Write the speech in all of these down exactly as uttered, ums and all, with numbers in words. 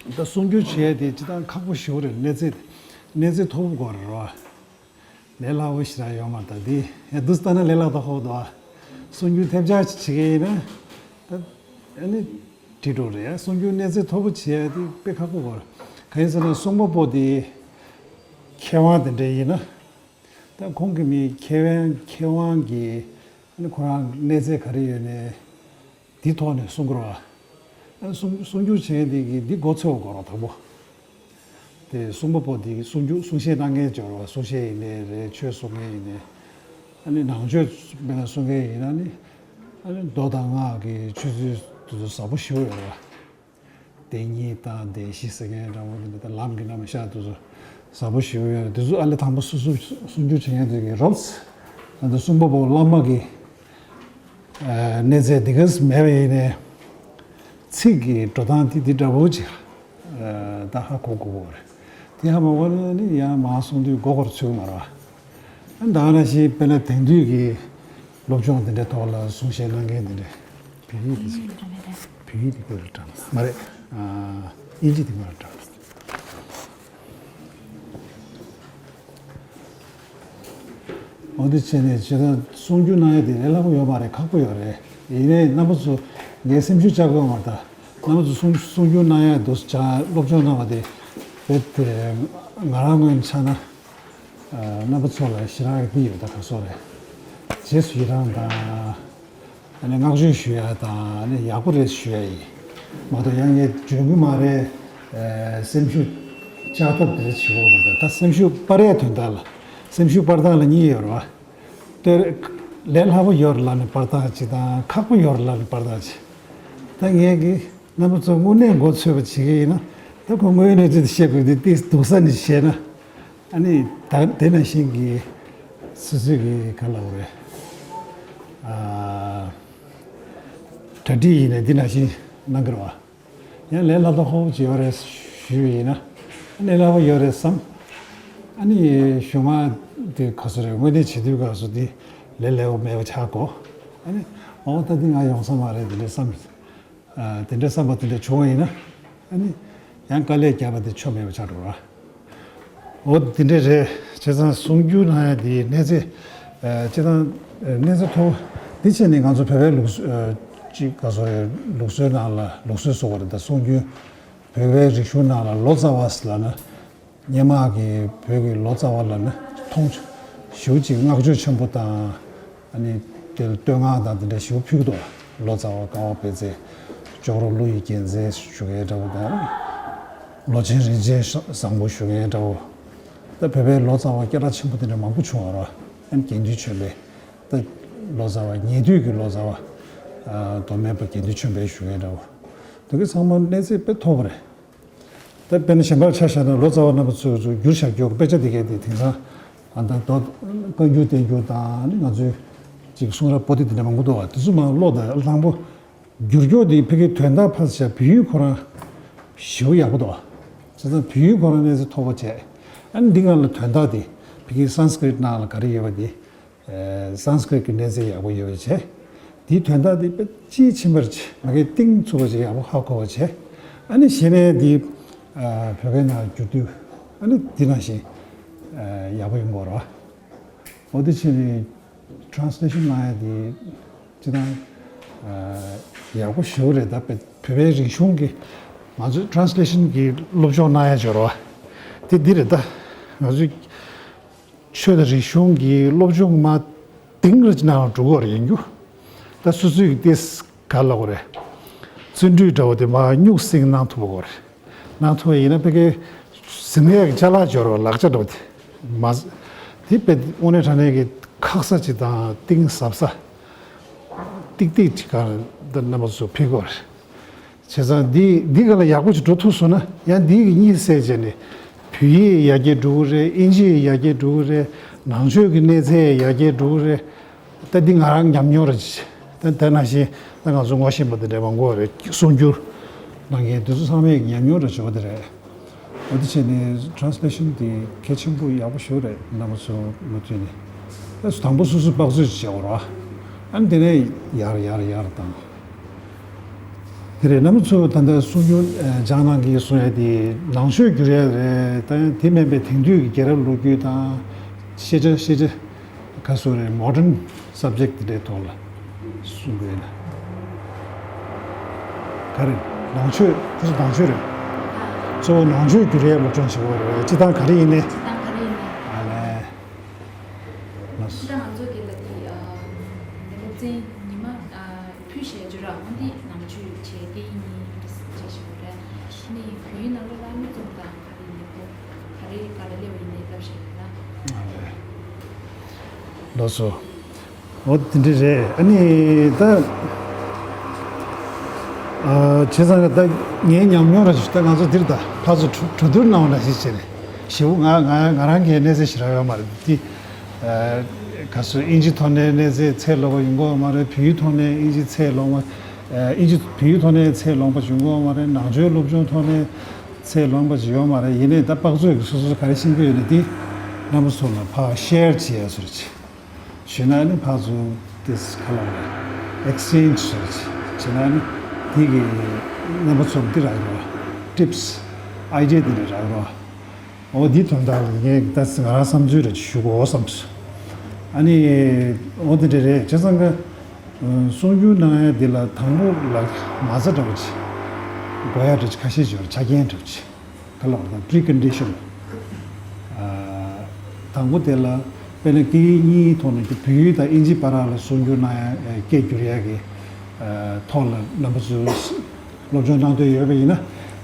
ད་གསུང་སྒྱུར་བྱེད་ཡ་དེ་སྤྱིར་བཏང་ཁག་པོ་ཞེ་པོ་རེད། གནས་ཚད་གནས་ཚད་མཐོ་པོ་དགོས་རེད་རོ། ལས་སླ་པོ་ཞེ་དྲག་ཡོད་མ་རེད། ད་དེ་ཡ་འདུག་སེ་ལྟ་ན་ལས་སླ་ཏོག་ཁོ་འདུག་ཨ། གསུང་སྒྱུར་ཐེབས་ཆག་ཅིག་བྱེད་ཀྱི་ཡིན་ན་ད་ཨ་ནི་འགྲིག་འགྲོ་རེད་ཡ། གསུང་སྒྱུར་གནས་ཚད་མཐོ་པོ་བྱེད་ཡ་དེ་དཔེ་ཁག་པོ་དགོས་རེད། གང་ཡིན་ཟེར་ན་གསུང་པ་པོ་དེ་མཁས་དབང་དེ་འདྲ་ཡིན་ན། ད་ཁོང་གི་མི་མཁས་དབང་མཁས་དབང་གིས་ཨ་ནི་ཁོ་རང་གནས་ཚད་ག་རེ་ཡོད་ནའི་དེའི་ཐོག་ནས་གསུང་དགོས་རེད་བ། ཨ་གསུང་གསུང་སྒྱུར་བྱེད་མཁན་དེ་གིས་འདི་མགོ་ཚོས་དགོས་རེད་བ། དང་པོ་དེ་གསུང་པ་པོ་དེ་གིས་གསུང་སྒྱུར་གསུང་བཤད་གནང་མཁན་ཅིག་ཡོད་རེད་བ། གསུང་བཤད་ཡིན་ནའི་རེད། ཆོས་གསུང་མཁན་ཡིན་ནའི་ཨ་ནི་ནང་ཆོས་དཔེར་ན་གསུང་མཁན་ཡིན་ན་ནི་ཨ་ནི་མདོ་དང་སྔགས་ཀྱི་ཆོས་ཚུལ་དེ་ཚོ་ཟབ་པོ་ཞེ་པོ་ཡོད་རེད་བ། བདེན་གཉིས་དང་བདེན་བཞི་ཟེར་མཁན་འདྲ་བོ་དེ་འདྲ། ད་ལམ་གྱི་རྣམ་གཞག་དེ་ཚོ་ཟབ་པོ་ཞེ་པོ་ཡོད་རེད། དེ་ཚོ་ཨ་ལས་དང་པོ་སོ་སོ་གསུང་སྒྱུར་བྱེད་མཁན་དེ་གིས་རོབ་ཙམ་ད་གསུང་པ་པོ་བླ་མ་གི་ཨ་གནས་ཚད་དེ་ག་ཙམ་མེད་པ་ཡིན་ནའི་ཚིག་གི་འགྲོ་སྟངས་དེ་དེ་འདྲ་བོ་ཅིག་ཨ་ད་ཧ་གོ་དགོས་ཀྱི་རེད། དེ་ཧ་མ་གོ་ན་ནི་ཡང་མར་གསུང་དུས་མགོ་སྐོར་ཚུད་ཀྱི་མ་རེད་བ། ཨ་ད་ག་ནང་བཞིན་དཔེར་ན་དེང་དུས་ཀྱི་སློབ་སྦྱོང་དེ་འདྲའི་ཐོག་ལ་གསུང་བཤད་གནང་མཁན་དེ་འདྲ། བོད་ཡིག་དེ་བོད་ཡིག་དེ་ག་རེ་དྲངས་མ་རེད། ཨ་དབྱིན་ཇི་དེ་ག་རེ་དྲངས། འོ་དེ་བྱས་ནས་བྱས་ཙང་གསུང་སྒྱུར་གནང་ཡ་དེ་ལས་སླ་པོ་ཡོད་མ་རེད། ཁག་པོ་ཡོད་རེད། ཡིན་ནའི་རྣམ་པ་ཚོ་ངའི་སེམས་ཤུགས་བཅག་དགོས་མ་རེད། ད་རྣམ་པ་ཚོ་གསུང་གསུང་སྒྱུར་གནང་ཡ་འདུག་སེ་བྱ་སློབ་སྦྱོང་གནང་བ་དེ་རྦད་དེ་ང་རང་ངོས་ནས་ཆ་ན་རྣམ་པ་ཚོ་ལ་ཞེ་དྲག་གི་ཡོད། ད་ག་སོ་རེད། རྗེས་སུ་ཡི་རང་དང་། ཨ་ནི་བསྔགས་བརྗོད་ཞུ་ཡ་དང་། ཨ་ནི་ཡག་པོ་རེད་ཞུ་ཡ་ཡིན་མ་གཏོགས་ཡང་ངས་འཇོན་གི་མ་རེད། ཨ་སེམས་ཤུགས་བཅག་ཐབས་དེ་འདྲ་བྱེད་དགོས་མ་རེད། ད་སེམས་ཤུགས་སྤར་ཡ་དོན་དག་ལ་སེམས་ཤུགས་སྤར་སྟངས་ལ་གཉིས་ཡོད་རེད་བ། ལས་སླ་པོ་ཡོད་རེད་ལབ་ནས་སྤར་སྟངས་གཅིག་དང་། ཁག་པོ་ཡོད་རེད་ལབ་ནས་སྤར་སྟངས་གཅིག་ད་ངས་གི་རྣམ་པ་ཚོ་དངོས་གནས་མགོ་ཚོས་པ་བྱེད་ཀྱི་ཡིན་ན། ད་ཁོ་དངོས་གནས་ཅིག་བཤད་དགོས་དུས་ཏོག་ཙམ་ནས་བཤད་ན། ཨ་ནི་ད་དེ་ནང་བཞིན་གྱི་སོ་སོའི་གི་ག་ལབ་དགོས་རེད། ཨ་གྲ་སྒྲིག་ཡིན་ནའི་འདི་ནང་བཞིན་གནང་གི་རེད་བ། ཡང་ལས་སླ་ཏོག་ཁོག་ཅིག་ཡོད་རེད་ཞུས་ཡིན་ན། ཨ་ནི་སླ་པོ་ཡོད་རེད་བསམ། ཨ་ནི་གཞུག་མ་དེ་ག་སོ་རེད། དངོས་གནས་བྱེད་དུས་ག་སོ་དེ་ལས་སླ་པོ་མེད་པ་ཆགས་གོ་ཨ་ནི་འོ་ད་འདི་ང་ཡོང་ས་མ་རེད། དེ་འདྲ་བསམ། ཨ་དེ་འདྲ་བསམ་པ་དེ་འདྲ་བྱུང་བ་ཡིན་ན། ཨ་ནི་ཡང་དཀའ་ལས་བརྒྱབ་པ་དེ་ཆོ་མེད་པ་ཆགས་འགྲོ་ར། འོ་དེ་འདྲ་རེད། བྱས་ཙང་གསུང་སྒྱུར་གནང་ཡ་དེ་གནས་ཚད། ཨ་བྱས་ཙང་ཨ་གནས་ཚད་མཐོ་པོ་དེ་བྱས་ནས་ང་ཚོ་བོད་པའི་ལུགས་སྲོལ་ཨ་ཅིག་ག་སོ་རེད། ལུགས་སྲོལ་ནང་ལ་ལུགས་སྲོལ་སོགས་པ་རེད། ད་གསུང་སྒྱུར་བོད་པའི་རིག་གཞུང་ནང་ལ་ལོ་ཙཱ་བ་ཟེར་ལབ་ན། སྔོན་མ་གི་བོད་ཀྱི་ལོ་ཙཱ་བ་ལ་ནི་མཐོང་ཞེ་པོ་ཅིག་བསྔགས་བརྗོད་ཆེན་པོ་དང་། ཨ་ནི་དེ་ལ་བསྟོད་བསྔགས་དང་དེ་འདྲ་ཞེ་པོ་ཕུལ་གྱི་འདུག་ལོ་ཙཱ་བ་ཀ་བ་པད་ཚལ། ཅོག་རོ་ཀླུ་ཡི་རྒྱལ་མཚན་ཞུ་མཁན་འདྲ་བོ་དང་། ལོ་ཆེན་རིན་ཆེན་བཟང་པོ་ཞུ་མཁན་འདྲ་བོ། ད་བོད་པའི་ལོ་ཙཱ་བ་སྐད་གྲགས་ཆེན་པོ་དེ་འདྲ་མང་པོ་བྱུང་བ་རེད། ཨ་ནི་དགེ་འདུན་ཆོས་འཕེལ། ད་ལོ་ཙཱ་བ་ཉེ་དུས་ཀྱི་ལོ་ཙཱ་བ། ཨ་མདོ་སྨད་པ་དགེ་འདུན་ཆོས་འཕེལ་ཞུ་མཁན་འདྲ་བོ། དེ་ག་ཚང་མ་གནས་ཚད་དཔེ་མཐོ་པོ་རེད། ད་དཔེར་ན་གཞན་པར་ཆ་བཞག་ན་ལོ་ཙཱ་བ་རྣམ་པ་ཚོས་ཚུར་བསྒྱུར་བཞག་རྒྱུ་དཔེ་ཆ་དེ་གའི་དེ་དེང་སང་ཨ་ད་མདོ་བཀའ་འགྱུར་བསྟན་འགྱུར་དང་ནི་ང་ཚོའི་ཅིག་གསུང་རབ་པོ་ཏི་དེ་འདྲ་མང་པོ་འདུག་བ། དེ་ཚོ་མར་ཀློག་དང་། དང་པོ་བསྒྱུར་རྒྱུ་དེ་ཕ་གིའི་དོན་དག་ཕར་བཞག་བོད་ཡིག་ཁོ་རང་ཞེ་པོ་ཡག་པོ་འདུག་བ། བྱས་ཙང་བོད་ཡིག་ཁོ་རང་གནས་ཚད་མཐོ་པོ་བྱས། ཨ་ནི་འདི་སྒང་ལ་དོན་དག་དེ་ཕ་གིའི་སཾ་སྐྲྀཏ་ནང་ལ་ག་རེ་ཡོད་པ་དེ། ཨ་སཾ་སྐྲྀཏ་གི་གནས་ཚད་ཡག་པོ་ཡོད་པ་བྱས། དེའི་དོན་དག་དེ་དཔེ་དཔྱིས་ཕྱིན་པར་བྱས། མ་གིའི་གཏིང་ཚུགས་པ་བྱས། ཡག་པོ་ཧ་གོ་བ་བྱས། ཨ་ནི་གཞི་ནས་དེ་ཨ་བོད་སྐད་ནང་བསྒྱུར་དུས་ཨ་ནི་འདི་ནང་བཞིན་ཨ་ཡག་པོ་ཡོང་གི་རེད་བ། འོ་དེ་བྱས་ནས་ཊ་རན་སི་ལེ་ཤན་གནང་ཡ་དེ་སྤྱིར་བཏང་ཨ་ཡག་པོ་ཞེ་པོ་རེད། ད་བོད་བོད་པའི་རིག་གཞུང་གི་ང་ཚོའི་ཊ་རན་སི་ལེ་ཤན་གི་སློབ་སྦྱོང་གནང་ཡ་སྦྱོར་བ་དེ་འདི་རེད། ད་ང་ཚོའི་ཆོས་དང་རིག་གཞུང་གི་སློབ་སྦྱོང་མ་གཏིང་རུ་ནང་ལ་འགྲོ་དགོས་རེད། ཡིན་རྒྱུ་ད་སོ་སོའི་གི་ཏེས་ག་ལ་གོ་རེད། བརྩོན་འགྲུས་འདྲ་བོ་དེ་མ་སྨྱུག་སྲིང་གནང་ཐུབ་པ་གོ་རེད། གནང་ཐུབ་པ་ཡིན་ན་ཕ་གི་ཟིན་ཡག་གི་ཅ་ལག་སྦྱོར་བ་ལག་ཆ་འདྲ་བོ་དེ་མ་དེ་དཔེ་དངོས་གནས་དྲང་གནས་ཀྱི་ཁག་ས་ཅིག་དང་གཏིང་ཟབ་ས་ཏིག་ཏིག་ཅིག་ག་འདི་རྣམ་པ་ཚོ་ཕེབས་དགོས་རེད། བྱས་ཙང་འདི་འདི་ག་ལ་ཡག་པོ་ཅིག་འགྲོ་ཐུབ་སོང་ན་ཡང་འདི་གི་གཉིད་སད་བྱས་ནས་བོད་ཡིག་ཡར་རྒྱས་འགྲོ་གི་རེད། ཨིན་ཇི་ཡི་ཡར་རྒྱས་འགྲོ་གི་རེད། ནང་ཆོས་ཀྱི་གནས་ཚད་ཡར་རྒྱས་འགྲོ་གི་རེད། ད་འདི་ང་རང་ཉམས་མྱོང་རེད། ད་ད་ནང་བཞིན་ད་ང་ཚོ་ངོ་ཤེས་པ་དེ་འདྲ་མང་པོ་རེད། གསུང་སྒྱུར་གནང་མཁན་དེ་ཚོ་ཚང་མས་ཉམས་མྱོང་རེད་བྱས་པ་དེ་རེད། འོ་དེ་བྱས་ནས་ཊ་རན་སི་ལེ་ཤན་དེ་གལ་ཆེན་པོ་ཡག་པོ་ཞེ་པོ་རེད། རྣམ་པ་ཚོ་མུ་མཐུད་ནས་ད་དང་པོ་སོ་སོས་དཔག་ཚོད་ཅིག་བྱེད་དགོས་རེད་བ། ཨ་ནི་དེ་ནས་ཡར་ཡར་ཡར་དང་། དེ་རེད། རྣམ་པ་ཚོ་ད་ལྟ་གསུང་རྒྱུ་ཨ་ལྗང་ནང་གི་གསུང་ཡ་དེ་ནང་ཆོས་བསྒྱུར་ཡ་རེད། ད་དེ་མིན་པའི་དེང་དུས་ཀྱི་རྒྱལ་རབས་ལོ་རྒྱུས་དང་ཤེས་བྱ་ཤེས་བྱ་ག་སོ་རེད། མོ་ཌན་སབ་ཇེག་དེ་འདྲའི་ཐོག་ལ་གསུང་དགོས་ན། ག་རེ། ནང་ཆོས། ཁོ་ཚོ་ནང་ཆོས་རེད། གཙོ་བོ་ནང་ཆོས་བསྒྱུར་ཡའི་སློབ་སྦྱོང་བྱེད་དགོས་རེད། སྤྱི་བཏང་ག་རེ་ཡིན་ནའི། སྤྱི་བཏང་ག་རེ་ཡིན་ནའི། ཨ་ལས། ལགས་སོ། སྤྱི་བཏང་ང་ཚོ་གི་ལ་དེ་ཨ་སློབ་ཚན་ཉི་མ་ཨ་ཕུལ་བྱས་བརྗོད་ར་འོན་ཏེ་ནང་ཆོས་བྱས་ཏེ་ཡིན་ནའི་བྱེད་བཞིན་རེད། ནི་བོད་ཡིག་ནང་ལོགས་ལ་མི་ཙམ་དང་ག་རེ་ཡིན་ནའི་ག་རེ་ག་ལ་སླེབས་པ་ཡིན་ནའི་ལབ་བྱས་ཡོད་ན། ཨ་ལས། ལགས་སོ། འོ་དེ་འདྲ་རེད། ཨ་ནི་ད་ཨ་བྱས་ཙང་ད་ངའི་ཉམས་མྱོང་ར་ཞིག་ད་ང་ཚོ་འདིར་ད་ཕར་ཚུར་གྲོས་གྲོས་བསྡུར་གནང་བ་འདྲ་ཞིག་བྱས་ནས་ཞེ་པོ་ང་ང་ང་རང་གི་གནས་ཚད་ཞེ་དྲག་ཡོད་མ་རེད་དེ། ཨ་ག་ཚོད་ཨིན་ཇི་ཐོག་ནས་གནས་ཚད་ཚད་ལོངས་པ་ཡོང་གི་ཡོད་མ་རེད། བོད་ཡིག་ཐོག་ནས་ཨིན་ཇི་ཚད་ལོངས་པ་ཨ་ཨིན་ཇི་བོད་ཡིག་ཐོག་ནས་ཚད་ལོངས་པ་ཞིག་ཡོང་གི་ཡོད་མ་རེད། ནང་ཆོས་སློབ་སྦྱོང་ཐོག་ནས་ཚད་ལོངས་པ་ཞིག་ཡོད་མ་རེད། ཡིན་ནའི་ད་དཔག་ཚོད་ཀྱི་སོ་སོ་ག་རེ་ཤེས་ཀྱི་ཡོད་ན་དེ་རྣམ་པ་ཚོ་ལ་ཕར་ཤེར་བྱེད་ཡ་བཟོ་འདྲ་བྱེད། བྱས་ན་ནི་ཕར་ཚུར་དེ་ག་ལ་བ་ཨེག་སི་ཅེན་ཇི་བྱས་ན་ནི་དེ་གི་རྣམ་པ་ཚོར་འདི་རག་རོགས། ཊིབ་སི་ཨའི་ཌི་ཡ་དེ་འདྲ་རག་རོགས། འོ་འདི་དོན་དག་ལ་ངས་ད་ང་རང་བསམ་ཚུལ་རེ་ཞུ་དགོས་བསམ་སོང་། ཨ་ནི་འོ་དེ་འདྲ་རེད། བྱས་ཙང་ཀ་གསུང་རྒྱུ་གནང་ཡ་འདི་ལ་དང་པོ་ལ་མ་རྩ་འདྲ་བོ་ཅིག་དགོས་ཡ་འདྲ་ཅིག་ཁ་ཤས་ཅིག་ཡོད་རེད། ཆ་རྐྱེན་འདྲ་བོ་ཅིག་ག་ལ་བ་དང་precondition། ཨ་དང་པོ་དེ་ལ་དཔེར་ན་སྐད་ཡིག་གཉིས་ཐོག་ནས་ཀྱི་བོད་ཡིག་དང་དབྱིན་ཇི་བར་ལ་གསུང་སྒྱུར་གནང་ཡ་སྐད་སྒྱུར་ཡ་གི་ཨ་ཐོག་ལ་རྣམ་པ་ཚོས་སློབ་སྦྱོང་གནང་འདོད་ཡོད་པ་ཡིན་ན་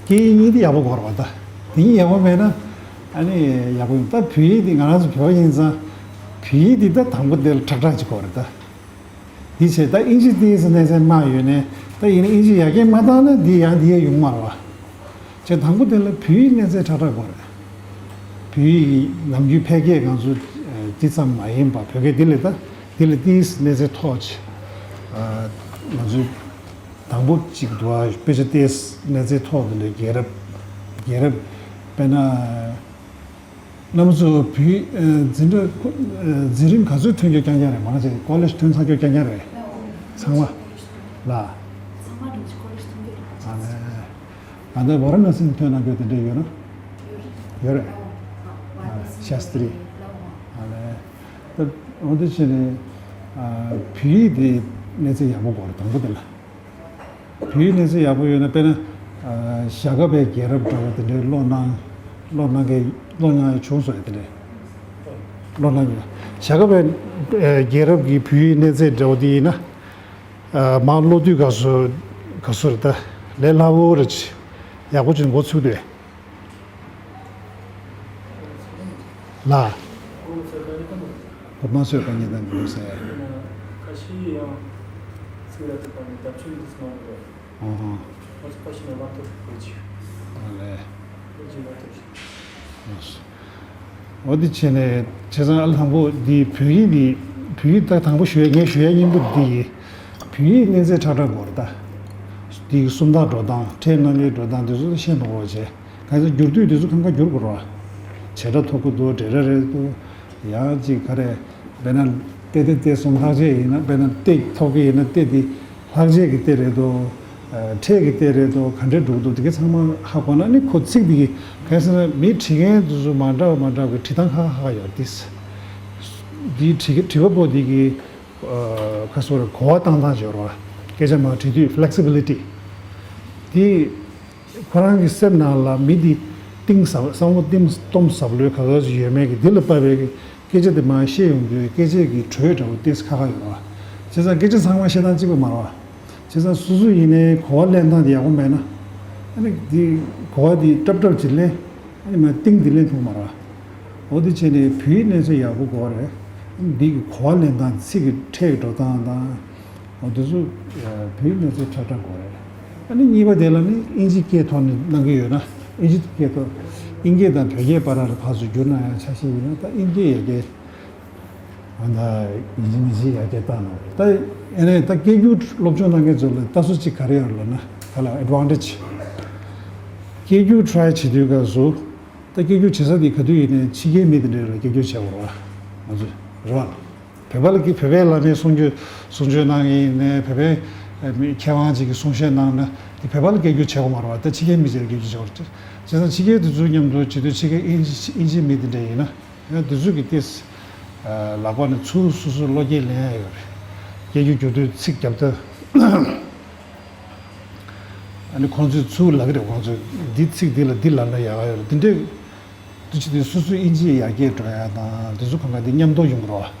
སྐད་ཡིག་གཉིས་དེ་ཡག་པོ་དགོས་རེད་བ། ད་དེ་གཉིས་ཡག་པོ་མེད་ན་ཨ་ནི་ཡག་པོ་ཡིན། ད་བོད་ཡིག་དེ་ང་རང་ཚོ་བོད་པ་ཡིན་ཙང་བོད་ཡིག་དེ་ད་དང་པོ་དེ་ལ་དྲག་དྲག་ཅིག་དགོས་རེད་ད། དེ་བྱས་ད་ཨིན་ཇི་ཏོག་ཙམ་གནས་ཚད་དམའ་ཡོད་ནའི་ད་ཡིན་ན་ཨིན་ཇི་ཡར་རྒྱས་མ་བཏང་ན་འདི་ཡང་འདི་ཡང་ཡོང་མ་རེད་བ། བྱས་དང་པོ་དེ་ལ་བོད་ཡིག་གནས་ཚད་དྲག་དྲག་དགོས་རེད། བོད་ཡིག་གི་ནམ་རྒྱུན་ཕལ་སྐད་ང་ཚོ་འདི་ཙམ་མ་ཡིན་པ་བོད་སྐད་འདི་ལས་ད་འདི་ལས་ཏོག་ཙམ་གནས་ཚད་མཐོ་ཆེ། ང་ཚོ་དང་པོ་གཅིག་འདུག་ཨ། དཔེ་ཆ་ཏོག་ཙམ་གནས་ཚད་མཐོ་དེ་ལས་རྒྱལ་རབས་རྒྱལ་རབས་དཔེར་ན། རྣམ་པ་ཚོ་བོད་ཡིག་འཛིན་གྲྭ་འཛིན་རིམ་ག་ཚོད་ཐོན་རྒྱུ་རྐྱང་རྐྱང་རེད། མང་ཆེ་ཀོ་ལེཇ་ཐོན་ཚར་རྒྱུ་རྐྱང་རྐྱང་རེད། ཚང་མ་ལ། ཚང་མ་འགྲིག་ཅིག་ཀོ་ལེཇ་ཐོན་རྒྱུ་རེད། ཨ་ལས། ད་ལྟ་ཝ་ར་ཎ་སི་ཐོན་གནང་རྒྱུ་དེ་འདྲ་ཡོད་ན། ཡོད་རེད། ཤཱ་སྟྲི། ཨ་ལས། ད་འོ་དེ་བྱས་ནས་བོད་ཡིག་དེ་གནས་ཚད་ཡག་པོ་དགོས་རེད། དང་པོ་དེ་ལ། བོད་ཡིག་གནས་ཚད་ཡག་པོ་ཡོད་ན་དཔེར་ན་ཨ་ཞྭ་སྒབ་པའི་རྒྱལ་རབས་འདྲ་བོ་དེ་འདྲའི་ཀློག་གནང་ཀློག་གནང་མཁན་ཀློག་མྱོང་ཡ་བྱུང་སོང་ཡ་དེ་འདྲའི་ཀློག་གནང་ཡོད། ཞྭ་སྒབ་པའི་ཨ་རྒྱལ་རབས་ཀྱི་བོད་ཡིག་གནས་ཚད་འདྲ་བོ་དེ་ཡིན་ན་ཨ་མར་ཀློག་དུས་ག་སོ་ག་སོ་རེད། ད་ལས་སླ་བོ་རེད། ཡག་པོ་ཅིག་འགོ་ཚུགས་དུས། ལ། ཁོ་མ་སོས་པ་ཉིད་དང་འགྲོ་ཟེར། ཁ་ཤས་ཡང་ཚིག་ལ་ཐུག་པ་ནི་བརྡབ་ཆུ་འདི་ཚོ་མང་པོ་རེད། ཨོ་ཧོ། ཁོ་ཚོ་ཁ་ཤས་ནས་མ་ཐུག་དགོས་ཅིག་ཨ་ལས། ཁོ་ཅིག་མ་ཐུག་ཅིག་ཨོ་སོ། འོ་འདི་བྱས་ནས་བྱས་ཙང་ཨ་ལ་དང་པོ་འདི་བོད་ཡིག་འདི་བོད་ཡིག་ད་དང་པོ་ཞུ་ཡ་ངས་ཞུ་ཡ་སྙིང་པོ་འདི་ཡིན། བོད་ཡིག་གནས་ཚད་ཁྲ་ཁྲ་དགོས་རེད་ད། འདི་གི་སུམ་རྟགས་འགྲོ་སྟངས་ཁྲལ་གནང་གི་འགྲོ་སྟངས་འདི་ཚོ་ཤེས་མ་དགོས་བྱས། གང་ཟེར་བསྒྱུར་དུས་དེ་ཚོ་ཁམ་ཁ་བསྒྱུར་དགོས་རེད་བ། བྱེ་བྲག་ཐོབ་ཀྱི་འདུག་འབྲེལ་སྒྲ་རེད་འདུག་ཡང་ཅིག་ག་རེ། དཔེར་ན་ཏེ་ཏེ་ཏེ་གསུམ་ལྷག་བཅས་ཡིན་ན་དཔེར་ན་ཏེ་ཐོབ་ཀྱི་ཡིན་ན་ཏེ་འདི་ལྷག་བཅས་ཀྱི་ཏེ་རེད་འདུག་ཨ་ཕྲད་ཀྱི་ཏེ་རེད་འདུག་ག་འདྲས་འགྲོ་གི་འདུག་དེ་ག་ཚང་མ་ཧ་གོ་ན་ནི་ཁོ་ཚིག་འདི་གི་གང་ཟེར་ན་མི་བྲིས་མཁན་དེ་ཚོ་མ་འདྲ་བ་མ་འདྲ་བའི་བྲིས་སྟངས་ཁ་ཁ་ཁ་ཡོད་དེ། འདི་བྲིས་བྲིས་པ་པོ་འདི་གི་ཨ་ག་སོ་རེ་གོ་བ་བཏང་སྟངས་སྦྱོར་བ། སྐད་ཆ་མར་དྲི་དུས་ཕི་ལེག་སི་བི་ལི་ཊི། དེ་ཁོ་རང་གི་སེམས་ནང་ལ་མི་འདི་གཏིང་ཟབ་བསམ་བློ་གཏིང་སྟོམ་ཟབ་ལོས་ག་ག་ཞིག་ཡོད་མེད་ཀྱི་འདི་ལ་དཔག་པའི་སྐད་ཆ་དེ་མར་བཤད་ཡོང་དུས་སྐད་ཆ་གི་དྲོད་འདྲ་བོ་ཏོག་ཙམ་ཁ་ཁ་ཡོད་རེད་བ། བྱས་ཙང་སྐད་ཆ་ཚང་མ་བཤད་སྟངས་གཅིག་པ་མ་རེད་བ། བྱས་ཙང་སོ་སོ་ཡིན་ནའི་གོ་བ་ལེན་སྟངས་དེ་ཡག་པོ་མེད་ན། ཨ་ནི་འདི་གོ་བ་འདི་ཏྲབ་ཏྲབ་ཅིག་ལེན། ཨ་ནི་མར་གཏིང་འདི་ལེན་ཐུབ་མ་རེད་བ། འོ་དེ་བྱས་ནས་བོད་ཡིག་གནས་ཚད་ཡག་པོ་དགོས་རེད། འདི་གི་གོ་བ་ལེན་སྟངས་ཚིག་གི་ཕྲད་ཀྱི་འགྲོ་སྟངས་དང་། འོ་དེ་ཚོ་བོད་ཡིག་གནས་ཚད་ཁྲ་ཁྲ་དགོས་རེད། ཨ་ནི་གཉིས་པ་དེ་ལ་ནི་དབྱིན་ཇི་སྐད་ཐོག་ནས་གནང་གི་ཡོད་ན་དབྱིན་ཇི་སྐད་ཐོག་དབྱིན་སྐད་དང་བོད་སྐད་བར་ལ་ཕར་ཚུར་བསྒྱུར་གནང་ཡ་ཆ་ཤས་ཡིན་ན་ད་དབྱིན་སྐད་ཡ་གི་ཨ་ད་ཡིན་གཅིག་མིན་གཅིག་ཡར་རྒྱས་བཏང་ན་རེད། ད་ཨེ་ནས་ད་སྐད་སྒྱུར་སློབ་སྦྱོང་གནང་མཁན་ཚོ་ལ་ལྟ་ཚུལ་གཅིག་ག་རེ་ཡོད་ལབ་ན་ག་ལ་ཨེ་ཌི་ཝན་ཊེ་ཇི། སྐད་སྒྱུར་ཊི་རའི་བྱེད་དུས་སྐབས་སུ་ད་སྐད་སྒྱུར་བྱེད་ས་དེ་ག་དུས་ཡིན་ནའི་ཕྱི་རྒྱལ་མི་དེ་འདྲ་ལ་སྐད་སྒྱུར་བྱེད་དགོས་རེད་བ། ང་ཚོས་རེད་བ། བོད་པ་ལ་གི་བོད་པའི་བླ་མའི་གསུང་ཆོས་གསུང་ཆོས་གནང་གི་ཡིན་ནའི་བོད་པའི་ མཁས་དབང་ཅིག་གིས་གསུང་བཤད་གནང་ན་དེ་བོད་པ་ལ་སྐད་སྒྱུར་བྱེད་དགོས་མ་རེད་བ། ད་ཕྱི་རྒྱལ་མི་ཅིག་ལ་སྐད་སྒྱུར་བྱེད་དགོས་རེད། བྱས་ཙང་ཕྱི་རྒྱལ་དེ་ཚོའི་མཉམ་དུ་བྱེད་དུས་ཕྱི་རྒྱལ་དབྱིན་ཇི་དབྱིན་ཇི་མི་དེ་འདྲ་ཡིན་ན། ཡང་དེ་ཚོས་ཀྱི་ཏིས་ལག་པ་ནས་ཚུར་སོ་སོའི་བློ་སྐྱེད་ལེན་ཡ་ཡོད་རེད། སྐད་སྒྱུར་བསྒྱུར་དུས་ཚིག་རྒྱབ་སྟངས། ཨ་ནི་ཁོང་ཚོས་ཚུར་ལབ་ཀྱི་རེད། ཁོང་ཚོས་འདི་ཚིག་འདི་ལ་འདི་ལབ་ན་ཡག་ག་ཡོད་རེད། འདི་འདྲས་འདི་བྱེད་དུས་སོ་སོའི་དབྱིན་ཇི་ཡར་རྒྱས་འགྲོ་ཡ་དང་དེ་ཚོ་གང་ག་འདི་མཉམ་དུ་ཡོང་གི་རེད་བ།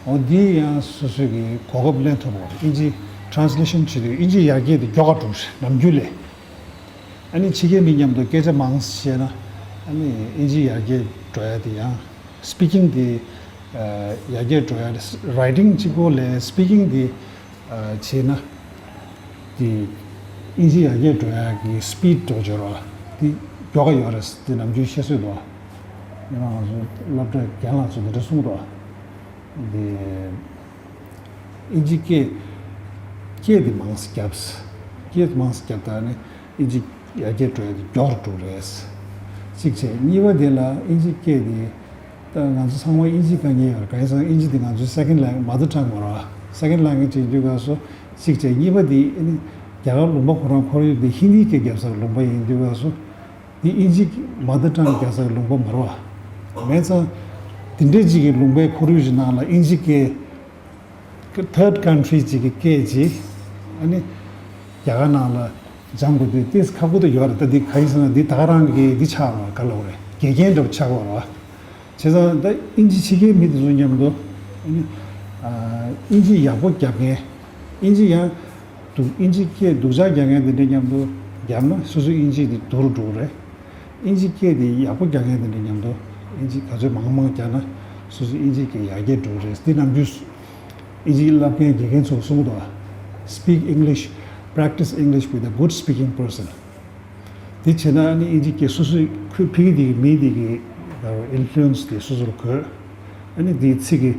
འོ་འདི་ཡང་སོ་སོས་ཀྱི་གོ་སྐབས་ལེན་ཐུབ་པ་རེད། དབྱིན་ཇི་ཊ་རན་སི་ལེ་ཤན་བྱེད་དུས་དབྱིན་ཇི་ཡར་རྒྱས་དེ་མགྱོགས་ག་འགྲོ་གི་རེད་ནམ་རྒྱུན་ལས། ཨ་ནི་ཕྱི་རྒྱལ་མི་མཉམ་དུ་སྐད་ཆ་མང་བཤད་ན་ཨ་ནི་དབྱིན་ཇི་ཡར་རྒྱས་འགྲོ་ཡ་དེ་ཡང་། སི་པི་ཀིང་དེ་ཡར་རྒྱས་འགྲོ་ཡ་རེད། རའི་ཊིང་གཅིག་པོ་ལས་སི་པི་ཀིང་དེ་བྱས་ན་དེ་དབྱིན་ཇི་ཡར་རྒྱས་འགྲོ་ཡ་གི་སི་པིཌ་འགྲོ་འབྱོར་བ་དེ་མགྱོགས་ག་ཡོད་རེད། དེ་ནམ་རྒྱུན་བཤད་སྲོལ་འདུག་ཡིན་ནའང་ང་ཚོ་སློབ་གྲྭའི་རྒན་ལགས་ཚོ་དེ་འདྲ་གསུངས་འདུག་དེ་དབྱིན་ཇི་སྐད་སྐད་དེ་མང་ཙམ་བརྒྱབ། སྐད་མང་ཙམ་བརྒྱབ་ད་ནི་དབྱིན་ཇི་ཡར་རྒྱས་འགྲོ་ཡ་དེ་མགྱོགས་རུ་འགྲོ་རེད། གཅིག་བྱས། གཉིས་པ་དེ་ལ་དབྱིན་ཇི་སྐད་དེ་ད་ང་ཚོ་ཚང་མ་དབྱིན་ཇི་དཀའ་ངལ་ཡོད་རེད། གང་ཡིན་ཟེར་ན་དབྱིན་ཇི་དེ་ང་ཚོའི་སེ་ཀེན་ཌི་ལེང་མ་དར་ཊང་མ་རེད་བ། སེ་ཀེན་ཌི་ལེང་གི་ཅིག་ཡིན་དུས་སྐབས་སུ་གཅིག་བྱས། གཉིས་པ་དེ་ཨ་ནི་རྒྱ་གར་ལུང་པ་ཁོ་རང་ཁོར་ཡུག་དེ་ཧིན་དིའི་སྐད་རྒྱབ་ས་ལུང་པ་ཡིན་དུས་སྐབས་སུ། འདི་དབྱིན་ཇི་མ་དར་ཊང་རྒྱག་ས་ལུང་པ་མ་རེད་བ། མེད་ཙང་དེ་འདྲའི་ཅིག་གི་ལུང་པའི་ཁོར་ཡུག་ཅིག་ནང་ལ་དབྱིན་ཇི་སྐད། ཐར་ཌི་ཀན་ཊི་རི་ཅིག་གི་སྐད་ཅིག་ཨ་ནི་རྒྱ་གར་ནང་ལ་སྦྱང་དགོས་དུས་ཏོག་ཙམ་ཁག་པོ་དེ་ཡོད་རེད། ད་འདི་ག་ཡིན་ཟེར་ན་འདི་ད་ག་རང་གི་འདི་ཆགས་པ་ག་ལབ་དགོས་རེད། དགེ་རྒན་འདྲ་པོ་ཆགས་ཀྱི་ཡོད་རེད་བ། བྱས་ཙང་ད་དབྱིན་ཇི་ཕྱི་རྒྱལ་མི་དེ་ཚོ་མཉམ་དུ་ཨ་ནི་ཨ་དབྱིན་ཇི་ཡག་པོ་རྒྱབ་མཁན། དབྱིན་ཇི་ཡང་སྡུག་དབྱིན་ཇི་སྐད་སྡུག་ཅག་རྒྱག་མཁན་དེ་འདྲ་མཉམ་དུ་རྒྱབ་ན་སོ་སོའི་དབྱིན་ཇི་དེ་སྡུག་རུ་འགྲོ་གི་རེད། དབྱིན་ཇི་སྐད་དེ་ཡག་པོ་རྒྱག་མཁན་དེ་འདྲ་མཉམ་དུ་དབྱིན་ཇི་ག་ཚོད་མང་མང་རྒྱག་ན་སོ་སོའི་དབྱིན་ཇི་སྐད་ཡར་རྒྱས་འགྲོ་གི་རེད། འདི་ནམ་རྒྱུན་དབྱིན་ཇི་བསླབ་མཁན་དགེ་རྒན་ཚོས་གསུང་གི་འདུག Speak English, practice English with a good speaking person. དེ་བྱས་ན་ཨ་ནི་དབྱིན་ཇི་སྐད་སོ་སོའི་ཁོས་ཕ་གི་དེ་གི་མི་དེ་གི་ཨིན་ཕུ་ལུ་ཨེན་སི་དེ་སོ་སོར་དགོས། ཨ་ནི་དེའི་ཚིག་གི་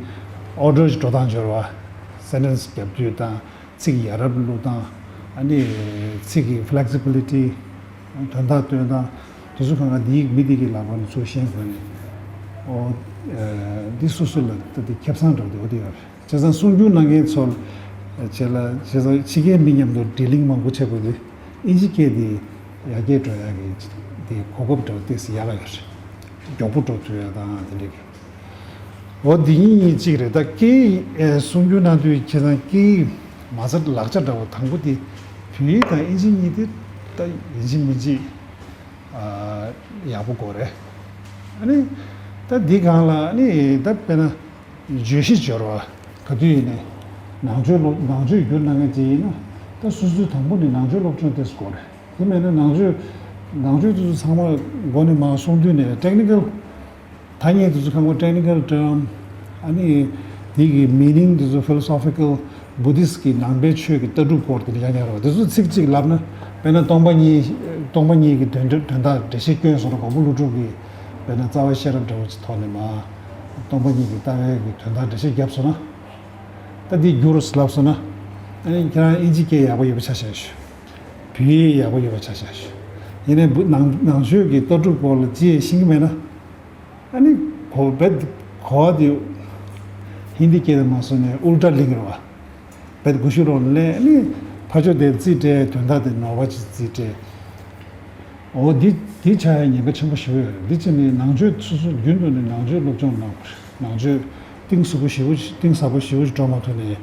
ཨོར་ཌར་འགྲོ་སྟངས་སྦྱོར་བ། སེན་ཊེན་སི་རྒྱབ་དུས་དང་། ཚིག་ཡ་རབས་བླུགས་སྟངས། ཨ་ནི་ཚིག་གི་ཕི་ལེག་སི་བི་ལི་ཊི། དོན་དག་སྟོན་སྟངས། དེ་ཚོ་གང་ག་འདིའི་མི་དེ་གི་ལག་པ་ནས་ཚུར་ཤེས་དགོས་ནས། ཨོ། འདི་སོ་སོ་ལ་ད་དེ་ཁེ་བཟང་འདྲ་པོ་དེ་འོ་དེ་ཡོད་རེད། བྱས་ཙང་གསུང་སྒྱུར་གནང་མཁན་ཚོ་ལ་བྱས་ལ་བྱས་ཙང་ཕྱི་རྒྱལ་མི་མཉམ་དུ་ཌི་ལིང་མང་པོ་བྱེད་དགོས་དུས་དབྱིན་ཇི་སྐད་དེ་ཡར་རྒྱས་འགྲོ་ཡག་གི་དེ་གོ་སྐབས་འདྲ་པོ་ཏོག་ཙམ་ཡག་ག་ཡོད་རེད། མགྱོགས་པོ་འགྲོ་ཐུབ་ཡག་དང་དེ་འདྲ་གི། འོ་འདི་གཉིས་གཉིས་གཅིག་རེད། ད་སྐད་ཡིག་ཨེ་གསུང་རྒྱུ་གནང་དུས་ཁྱེད་རང་སྐད་ཡིག་མ་རྩ་ལག་ཆ་འདྲ་པོ་དང་པོ་དེ་བོད་ཡིག་དང་དབྱིན་ཇི་གཉིས་དེ་ད་ཡིན་གཅིག་མིན་གཅིག་ཨ་ཡག་པོ་དགོས་རེད། ཨ་ནི་ད་འདི་སྒང་ལ་ཨ་ནི་ད་དཔེར་ན་བརྗོད་གཞི་སྦྱོར་བ་ག་དུས་ཡིན་ནའི་ནང་ཆོས་སློབ་ནང་ཆོས་བསྒྱུར་གནང་མཁན་ཅིག་ཡིན་ན་ད་སོ་སོའི་དང་པོ་ནས་ནང་ཆོས་སློབ་སྦྱོང་ཏོག་ཙམ་དགོས་རེད། དེ་མེད་ན་ནང་ཆོས་ནང་ཆོས་དེ་ཚོ་ཚང་མ་མགོ་ནས་མར་གསུང་དུས་ནས་ཊེག་ནི་ཀལ་ཐ་སྙད་དེ་ཚོ་གང་ག་ཊེག་ནི་ཀལ་ཊརམ། ཨ་ནི་དེ་གི་མི་ནིང་དེ་ཚོ་ཕི་ལོ་སོ་ཕི་ཀལ། བུ་དིསྟ་གི་ནང་པའི་ཆོས་ཀྱི་ལྟ་གྲུབ་སྐོར་དེ་འདྲ་ཡང་ཡང་རེད་བ། དེ་ཚོ་ཚིག་གཅིག་ལབ་ན་དཔེར་ན་སྟོང་པ་ཉིད་སྟོང་པ་ཉིད་ཀྱི་དོན་དོན་དག་འགྲེལ་བཤད་སྐྱོན་སོང་ན་མགོན་པོ་ཀླུ་སྒྲུབ་ཀྱི་དཔེར་ན་རྩ་བ་ཤེས་རབ་འདྲ་བོ་ཅིག་ཐོག་ནས་མར་སྟོང་པ་ཉིད་ཀྱི་ལྟ་བའི་གི་དོན་དག་འགྲེལ་བཤད་བརྒྱབ་སོང་ན། ད་འདི་བསྒྱུར་ལབ་སོང་ན། ཨ་ནི་ཁྱེད་རང་དབྱིན་ཇི་སྐད་ཡག་པོ་ཡོད་པ་ཆ་བཞག་ཞུ། བོད་ཡིག་ཡག་པོ་ཡོད་པ་ཆ་བཞག་ཞུ། ཡིན་ནའི་བུ་ནང་ནང་ཆོས་ཀྱི་ལྟ་གྲུབ་སྐོར་ལ་ཅི་ཡང་ཤེས་ཀྱི་མེད་ན། ཨ་ནི་གོ་བོད་གོ་བ་དེ་ཧིན་དི་སྐད་དུ་མ་སོང་ནས་ཨུལ་ཊ་ལིང་རེད་བ། བོད་གུ་ཤུ་རོང་ལས་ཨ་ནི་ཕར་ཕྱོགས་དེ་རྩིས་སྤྲད། དོན་དག་དེ་ནོར་བ་ཅིག་རྩིས་སྤྲད། འོ་འདི་འདི་ཆགས་ཡ་ཉེན་ཁ་ཆེན་པོ་ཞེ་པོ་ཡོད་རེད། འདི་ཅི་ནི་ནང་ཆོས་སོ་སོ་རྒྱུན་དུ་ནས་ནང་ཆོས་སློབ་སྦྱོང་གནང་དགོས་རེད། ནང་ཆོས་གཏིང་ཟབ་པོ་ཞེ་པོ་གཏིང་ཟབ་པོ་ཞེ་པོ་ཞིག་འགྲོ་མ་ཐུབ་ནས་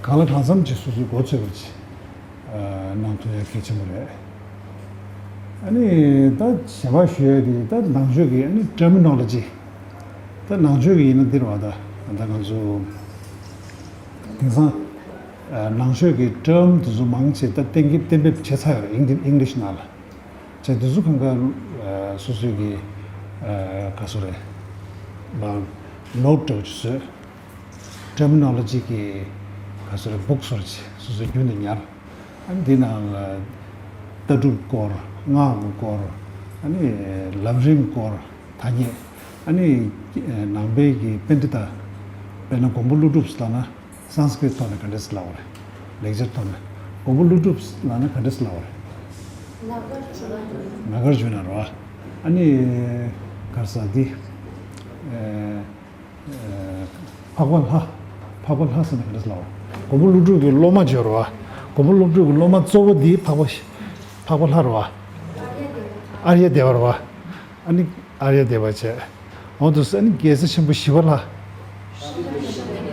གང་ལ་གང་འཚམ་ཅིག་སོ་སོའི་མགོ་ཚོས་པ་ཅིག་གནང་ཐུབ་ཡ་གལ་ཆེན་པོ་རེད། ཨ་ནི་ད་གཞན་པ་ཞུ་ཡ་དེ་ད་ནང་ཆོས་ཀྱི་ཨ་ནི་ཊར་མི་ནོ་ལོ་ཇི། ད་ནང་ཆོས་ཀྱི་ཡིན་ན་འདི་རེད་བ། ད་ད་ང་ཚོ་དེང་སང་ནང་ཆོས་ཀྱི་ཊརམ་དེ་ཚོ་མང་ཆེ་ད་གཏན་འབེབས་གཏན་འབེབས་བྱས་ཚར་ཡོད་རེད། ཨིང་ལི་ཨིང་ལིཤ་ནང་ལ། བྱས་དེ་ཚོ་གང་ག་སོ་སོའི་གི་ག་སོ་རེད། ལ་ནོ་ཊི་འདྲ་བོ་ཅིག་བཟོས། ཊར་མི་ནོ་ལོ་ཇི་གི་ག་སོ་རེད། བུག་སོ་རེ་ཅིག་སོ་སོའི་རྒྱུན་དུ་ཉར། ཨ་ནི་འདི་ནང་ལ་ལྟ་གྲུབ་སྐོར། སྔགས་ཀྱི་སྐོར། ཨ་ནི་ལམ་རིམ་སྐོར། ཐ་སྙད། ཨ་ནི་ནང་པའི་གི་པཎྜི་ཏ། དཔེར་ན་མགོན་པོ་ཀླུ་སྒྲུབ་ལབ་ན་སཾ་སྐྲྀཏ་ཐོག་ནས་ག་འདྲས་ལབ་པ་རེད། ལེགས་སྦྱར་ཐོག་ནས་མགོན་པོ་ཀླུ་སྒྲུབ་ལབ་ན་ག་འདྲས་ལབ་པ་རེད། ནཱ་གཱརྫུ་ན་རེད་བ། ཨ་ནི་ག་རེ་ཟེར་འདི། ཨེ། ཨེ། འཕགས་པ་ལྷ། འཕགས་པ་ལྷ་ཟེར་ན་ག་འདྲས་ལབ་པ། མགོན་པོ་ཀླུ་སྒྲུབ་ཀྱི་སློབ་མ་བྱས་རེད་བ། མགོན་པོ་ཀླུ་སྒྲུབ་ཀྱི་སློབ་མ་གཙོ་བོ་འདི་འཕགས་པ་འཕགས་པ་ལྷ་རེད་བ། ཨཱརྱ་དེ་བ་རེད་བ། ཨ་ནི་ཨཱརྱ་དེ་བ་བྱས། འོ་དུས་ཨ་ནི་རྒྱལ་སྲས་ཆེན་པོ་ཞི་བ་ལྷ།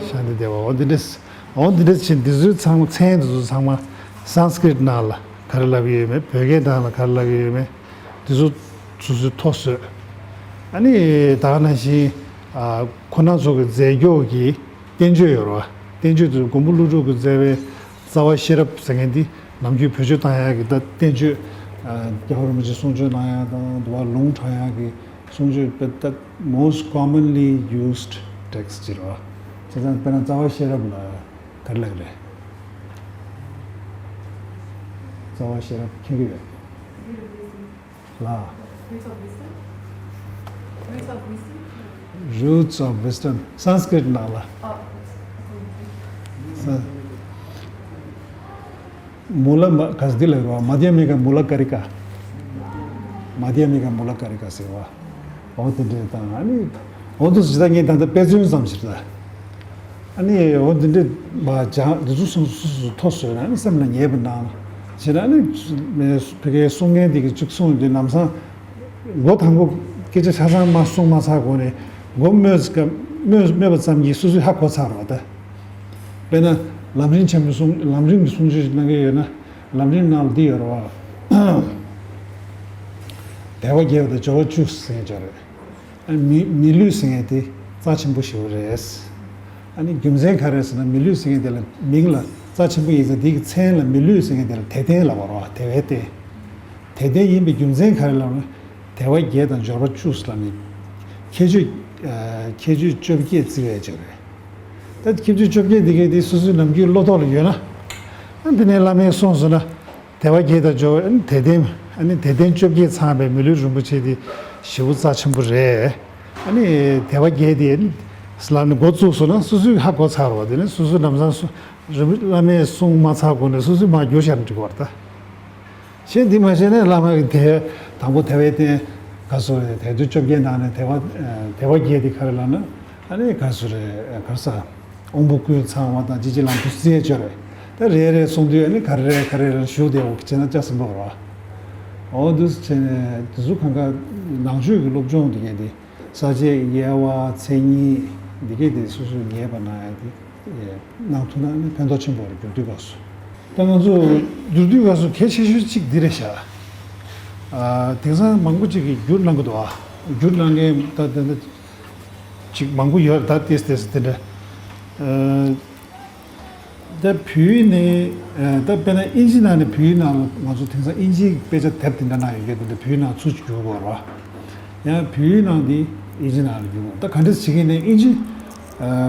ཤཱནྟི་དེ་བ། འོ་འདི་འདྲས། འོ་འདི་འདྲས་བྱས་འདི་ཚོའི་ཚང་མ་མཚན་འདི་ཚོ་ཚང་མ་སཾ་སྐྲྀཏ་ནང་ལ་ག་རེ་ལབ་ཀྱི་ཡོད་མེད། བོད་སྐད་ནང་ལ་ག་རེ་ལབ་ཀྱི་ཡོད་མེད། འདི་ཚོ་སོ་སོའི་ཐོ་བཟོས། ཨ་ནི་ད་ག་ནང་བཞིན་ཨ་ཁོང་རྣམ་ཚོ་གི་རྫས་སྐྱོགས་ཀྱི་བསྟན་བཅོས་ཡོད་རེད་བ། བསྟན་བཅོས་དེ་མགོན་པོ་ཀླུ་སྒྲུབ་ཀྱིས་མཛད་པའི་རྩ་བ་ཤེས་རབ་ཟེར་མཁན་འདི་ནམ་རྒྱུན་བེད་སྤྱོད་བཏང་ཡག་གི་ད་བསྟན་བཅོས། ཨ་རྒྱལ་བ་རིན་པོ་ཆེ་གསུང་ཆོས་གནང་ཡག་དང་འདུལ་བ་ལུང་དྲངས་ཡག་གི་གསུང་ཆོས་དཔེ་ད་most commonly used text ཅིག་རེད་བ། བྱས་ཙང་དཔེར་ན་རྩ་བ་ཤེས་རབ་ལ་ག་རེ་ལབ་ཀྱི་རེད། རྩ་བ་ཤེས་རབ་མཁྱེན་གྱི་ཡོད། ལ། Roots of Wisdom། Roots of Wisdom། སཾ་སྐྲྀཏ་ནང་ལ། ས། མུ་ལ་མ་ག་ས་འདི་ལ་རོ། མ་དྷྱ་མི་ཀ་མུ་ལ་ཀ་རི་ཀ། མ་དྷྱ་མི་ཀ་མུ་ལ་ཀ་རི་ཀ་ཟེར་བ། འོ་དེ་འདྲས་དང་ཨ་ནི། འོ་དུ་ཇི་ལྟར་ངས་ད་ལྟ་དཔེ་མཚོན་ཙམ་ཞིག་ལ། ཨ་ནི་འོ་འདི་འདྲས་མ་སྦྱང་འདི་ཚོ་སོ་སོ་སོ་ཐོ་བཟོས་ན་ཨ་ནི་སེམས་ལ་ངེས་པ་གནང་། བྱས་ན་ཨ་ནི་བོད་སྐད་གསུང་མཁན་དེ་གི་གཅིག་གསུངས་དུས་ལམ་སང་། མགོ་དང་པོ་སྐད་ཆ་ཆ་ཚང་མ་གསུང་མ་ཚར་གོང་ནས་མགོ་སྨོས་སྐབས་སྨོས་སྨོས་པ་ཙམ་གྱིས་སོ་སོས་ཧ་གོ་ཚར་བ་ད། དཔེར་ན་ལམ་རིམ་ཆེན་མོའི་གསུང་ལམ་རིམ་གྱི་གསུང་ཆོས་ཤིག་གནང་གི་ཡོད་ན་ལམ་རིམ་ནང་ལ་འདི་ཡོད་རེད་བ། དལ་བ་བརྒྱད་པ་དང་འབྱོར་བ་བཅུ་ཟེར་མཁན་ཅིག་རེད། ཨ་མི་མི་ལུས་ཟེར་མཁན་དེ་རྩ་ཆེན་པོ་ཞེ་པོ་རེད། ཨ་ནི་རྒྱུ་མཚན་ག་རེ་ཟེར་ན་མི་ལུས་ཟེར་མཁན་དེ་ལ་མིང་ལ་རྩ་ཆེན་པོ་ཡིན་ཙང་དེ་གི་མཚན་ལ་མི་ལུས་ཟེར་མཁན་དེ་ལ་དད་རྟེན་ལབ་པ་རེད་བ། དལ་བའི་རྟེན། དད་རྟེན་ཡིན་པའི་རྒྱུ་མཚན་ག་རེ་ལབ་ན། དལ་བ་བརྒྱད་དང་འབྱོར་བ་བཅུ་ལབ་ནས། ཁྱད་ཆོས། ཨ་ཁྱད་ཆོས་བཅོ་བརྒྱད་བརྩི་བའི་ཕྱིར། ད་ཁྱད་ཆོས་བཅོ་བརྒྱད་འདི་གའི་དེ་སོ་སོའི་ནམ་རྒྱུན་བློ་ཐོག་ལ་ཡོད་ན། ཨ་འདི་ནས་བླ་མས་གསུངས་སོང་ན། དལ་བ་བརྒྱད་དང་འབྱོར་བ་ཨ་ནི་དད་རྟེན། ཨ་ནི་དད་རྟེན་བཅོ་བརྒྱད་ཚང་བའི་མི་ལུས་རིན་པོ་ཆེ་དེ་ཞེ་པོ་རྩ་ཆེན་པོ་རེད། ཨ་ནི་དལ་བ་བརྒྱད་དེ་ཨ་ནི་ལབ་ནས་འགོ་བཙུགས་སོང་ན་སོ་སོས་ཧ་གོ་ཚར་བ་དེ་ནས་སོ་སོའི་ལམ་སང་སོ་རིན་པོ་བླ་མས་གསུངས་མ་ཚར་གོང་ནས་སོ་སོས་མར་བསྒྱུར་བཞག་ན་འགྲིག་གི་རེད་ད། གཞན་འདི་མ་བྱས་ན་བླ་མ་གི་དེ་དང་པོ་དལ་བའི་རྟེན་ག་ཚོད་རེད། དལ་འབྱོར་བཅོ་བརྒྱད་ནང་ནས་དལ་བ་དལ་བ་བརྒྱད་དེ་ག་རེ་ལབ་ན་ཨ་ནི་ག་ཚོད་རེད་ག་རེ་ཟ། དབང་པོ་ཀུན་ཚང་བ་དང་ཅི་ཅི་ལ་དུ་རྩིས་ཡས་ཅོ་རེད། ད་རེ་རེ་གསུང་དུས་ཨ་ནི་ག་རེ་རེད་ག་རེ་རེད་ཞུ་བདེ་བོ་བྱས་ན་ཅག་ཟིན་པ་རེད། འོ་འདུག་སེ་བྱས་ནས་དེ་ཚོ་གང་ག་ནང་ཆོས་ཀྱི་སློབ་སྦྱོང་དེ་གས་དེ་ས་བཅད་དབྱེ་བ་མཚན་ཉིད་འདི་གས་དེ་སོ་སོས་ངེས་པ་ན་ཡ་དེ། གནང་ཐུབ་ན་ནི་ཕན་ཐོགས་ཆེན་པོ་རེད་འགྱུར་དུས་སྐབས་སུ། ད་ང་ཚོ་འགྱུར་དུས་སྐབས་སུ་གལ་ཆེ་ཤོས་གཅིག་འདི་རེད་ཤག་ཨ་དེང་སང་མང་པོ་ཅིག་གིས་བསྒྱུར་གནང་གི་འདུག་ཨ་བསྒྱུར་གནང་མཁན་ད་ད་ད་ཅིག་མང་པོ་ཡོད་ད་ཏེས་ཏེས་དེ་འདྲ། ཨ་ད་བོད་ཡིག་ནས་ཨ་ད་དཔེར་ན་ཨིན་ཇི་ནང་ནས་བོད་ཡིག་ནང་ལ་ང་ཚོ་དེང་སང་ཨིན་ཇིའི་དཔེ་ཆ་དེབ་དེ་འདྲ་གནང་ཡོད་མཁན་དེ་འདྲ་བོད་ཡིག་ནང་ཚུར་བསྒྱུར་དགོས་རེད་བ། ཡང་བོད་ཡིག་ནང་དེ་ཨིན་ཇི་ནང་ལ་བསྒྱུར་དགོས་ད་ག་འདྲས་བྱེད་མཁན་ནས་ཨིན་ཇི། ཨ་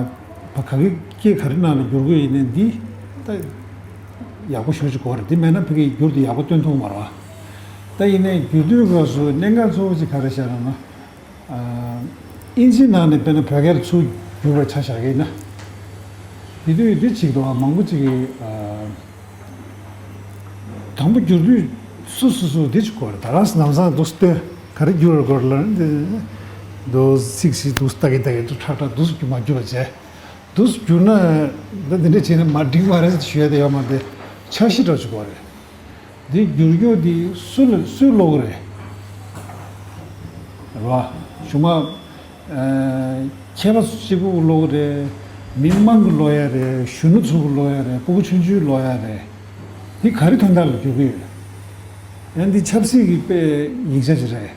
བ་ག་གི་སྐད་ག་རེ་ནང་ལ་བསྒྱུར་དགོས་ཡིན་ནའི་འདི་ད་ཡག་པོ་ཞེ་པོ་ཅིག་དགོས་རེད། འདི་མེད་ན་ཕ་གིའི་བསྒྱུར་དེ་ཡག་པོ་སྟོན་ཐུབ་མ་རེད་བ། ད་ཡིན་ནའི་བསྒྱུར་དུས་སྐབས་སུ་གནད་འགག་གཙོ་བོ་ཅིག་ག་རེ་བཤད་རེད་ན། ཨ་ཨིན་ཇི་ནང་ནས་དཔེར་ན་བོད་སྐད་ལ་ཚུར་བསྒྱུར་བའི་ཆ་བཞག་གི་ཡིན་ན། དེ་དུས་འདི་ཅིག་དང་མང་པོ་ཅིག་གིས་ཨ། དང་པོ་བསྒྱུར་དུས་སུ་སུ་སུ་འདི་ཅིག་དགོས་རེད། ད་རང་ལམ་སང་འདུག་སྟོན་ག་རེ་བསྒྱུར་དགོས་རེད་ལ་འདི་འདུག་ཚིག་ཞིག་འདུག་ལྟ་གི་ལྟ་གི་འདུག་ཁྲག་ཁྲག་འདུག་སུ་མ་བསྒྱུར་བ་བྱས་འདུག་བསྒྱུར་ན་ད་འདི་འདྲ་བྱས་ན་མ་འགྲིག་མ་རེད་ཞུ་ཡ་དེ་ཡོད་མ་རེད། འཆར་གཞི་འདྲ་ཅིག་དགོས་རེད། འདི་བསྒྱུར་རྒྱུ་འདི་སུ་ལ་སུས་ཀློག་གི་རེད། རེད་བ། གཞུག་མ། ཨ་མཁས་པ་ཚོ་གཅིག་པུ་ཀློག་གི་རེད། མི་མང་གིས་ཀློག་ཡ་རེད། གཞོན་ནུ་ཚོ་གིས་ཀློག་ཡ་རེད། སྤུ་གུ་ཆུང་ཆུང་ཀློག་ཡ་རེད། འདི་ག་རེ་དོན་དག་ལ་བསྒྱུར་གི་ཡོད། ཡང་འདི་ཆབ་སྲིད་ཀྱི་དཔེ་ཡིག་ཆ་ཅིག་རེད།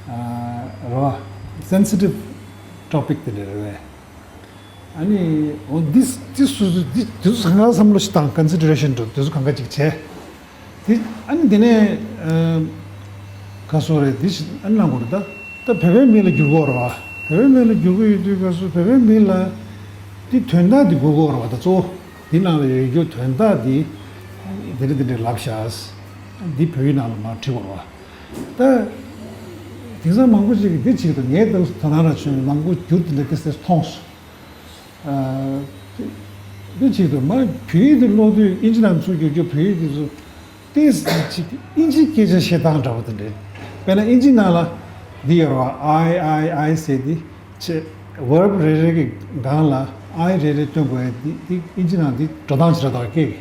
ཨ་རེད་བ། སེན་སི་ཊིབ་ཊོ་པིག་དེ་འདྲ་རེད་བས། ཨ་ནི་འོ་འདི་འདི་སུ་འདི་འདི་ཚོ་གང་ག་བསམ་བློ་ཞིག་བཏང་། ཀོན་སི་ཌི་རེ་ཤན་འདྲ་འདི་ཚོ་གང་ག་ཅིག་བྱས། དེ་ཨ་ནི་དེ་ནས་ཨ་ག་སོ་རེད། འདི་ཞིག་ཨ་ནི་གནང་དགོས་རེད་ད། ད་བོད་པའི་མིང་ལ་བསྒྱུར་དགོས་རེད་བ། བོད་པའི་མིང་ལ་བསྒྱུར་གི་ཡོད་དུས་ག་སོ་བོད་པའི་མིང་ལ་འདི་དོན་དག་འདི་དགོས་དགོས་རེད་བ། ད་གཙོ་བོ་འདི་ནང་ལ་ཡོད་རྒྱུ་དོན་དག་འདི་འདི་འདྲ་འདི་འདྲ་ལབ་ཤག་འདི་བོད་ཡིག་ནང་ལ་མར་བྲིས་དགོས་རེད་བ། ད་དེང་སང་མང་པོ་ཞིག་གིས་འདི་བྱེད་ཀྱི་འདུག་ངས་ད་དོ་སྣང་ར་བྱུང་མང་པོ་བསྒྱུར་དེ་འདྲ་ཏེ་སེ་མཐོང་སོང་། ཨ་འདི་བྱེད་ཀྱི་འདུག་མ་བོད་ཡིག་འདི་ཀློག་དུས་ཨིན་ཇི་ནང་ཚུར་བསྒྱུར་རྒྱུ་བོད་ཡིག་འདི་ཚོ་ཏེ་སེ་ཅིག་ཨིན་ཇི་སྐད་ཆ་བཤད་སྟངས་འདྲ་བོ་དེ་འདྲ། དཔེར་ན་ཨིན་ཇི་ནང་ལ་འདི་ཡོད་རེད་བ། I I I ཟེར་འདི་ཆེ་verb རེ་རེ་གི་སྒང་ལ། I རེ་རེ་སྟོན་དགོས་ཡ་འདི་འདི་ཨིན་ཇི་ནང་འདི་འགྲོ་སྟངས་ཞིག་རེད་དོ་ཀེ།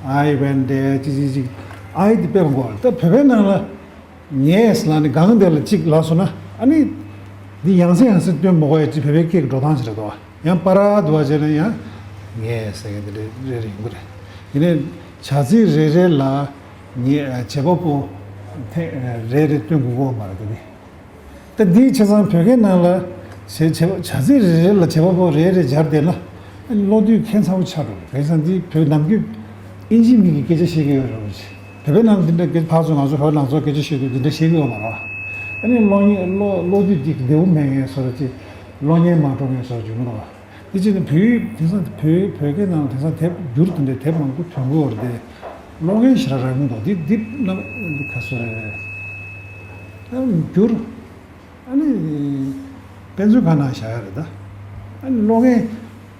I went there ཅི་ཅི་ཅི། I འདི་དཔེ་མང་པོ་ད་བོད་པའི་ནང་ལ། ངས་ལ་ནི་གང་དེ་ལ་གཅིག་ལབ་སོང་ན་ཨ་ནི། འདི་ཡང་སེ་ཡང་སེ་སྟོན་མ་དགོས་ཡ་ཅི་བོད་པའི་སྐད་ཀྱི་འགྲོ་སྟངས་ཤིག་རེད་དོ། ཡང་པ་ར་འདུག་བ་བྱས་ན་ཡང་ངས་ཟེར་མཁན་དེ་འདྲ་རེ་རེ་ཡོང་གི་རེད། ཡིན་ནའི་བྱ་ཚིག་རེ་རེ་ལ་ངས་བྱེད་པ་པོ་ཐེ་རེ་རེ་སྟོན་དགོས་ཀྱི་ཡོད་མ་རེད་དེ། ད་འདིའི་བྱས་ཙང་བོད་སྐད་ནང་ལ་བྱེད་བྱེད་བྱ་ཚིག་རེ་རེ་ལ་བྱེད་པ་པོ་རེ་རེ་སྦྱར་བསྡད་ན་ཨ་ནི་ཀློག་དུས་ཁྱད་མཚར་པོ་ཆགས་འགྲོ་གི་རེད། བྱས་ཙང་འདི་བོད་ནམ་རྒྱུན་ཨིན་ཇི་མི་གི་སྐད་ཆ་བཤད་ཀྱི་ཡོད་རེད་བ། བོད་པའི་ནང་འདི་འདྲ་སྐད་ཕར་ཚུར་ང་ཚོ་བོད་ནང་ཚོ་སྐད་ཆ་བཤད་དུས་འདི་འདྲ་བཤད་ཀྱི་ཡོད་མ་རེད་བ། ཨ་ནི་ཀློག་ཉན་ཀློག་ཀློག་དུས་འདི་བདེ་པོ་མེད་མཁན་བཟོ་འདྲ་ཅིག་ཀློག་ཉན་མ་འགྲོ་མཁན་བཟོ་འདྲ་བྱུང་གི་འདུག་བ། དེ་བྱས་ནས་བོད་དེང་སང་བོད་བོད་སྐད་ནང་དེང་སང་དེབ་བསྒྱུར་དེ་འདྲའི་དེབ་མང་པོ་ཐོན་གྱི་ཡོད་རེད་དེ། ཀློག་མཁན་ཞེ་དྲག་རག་གི་མི་འདུག་འདི་འདི་རྣམ་འདི་ག་ཚོད་རེད། ཨ་བསྒྱུར། ཨ་ནི་དཔེ་མཛོད་ཁང་ནང་བཞག་ཡ་རེད་ད། ཨ་ནི་ཀློག་མཁན་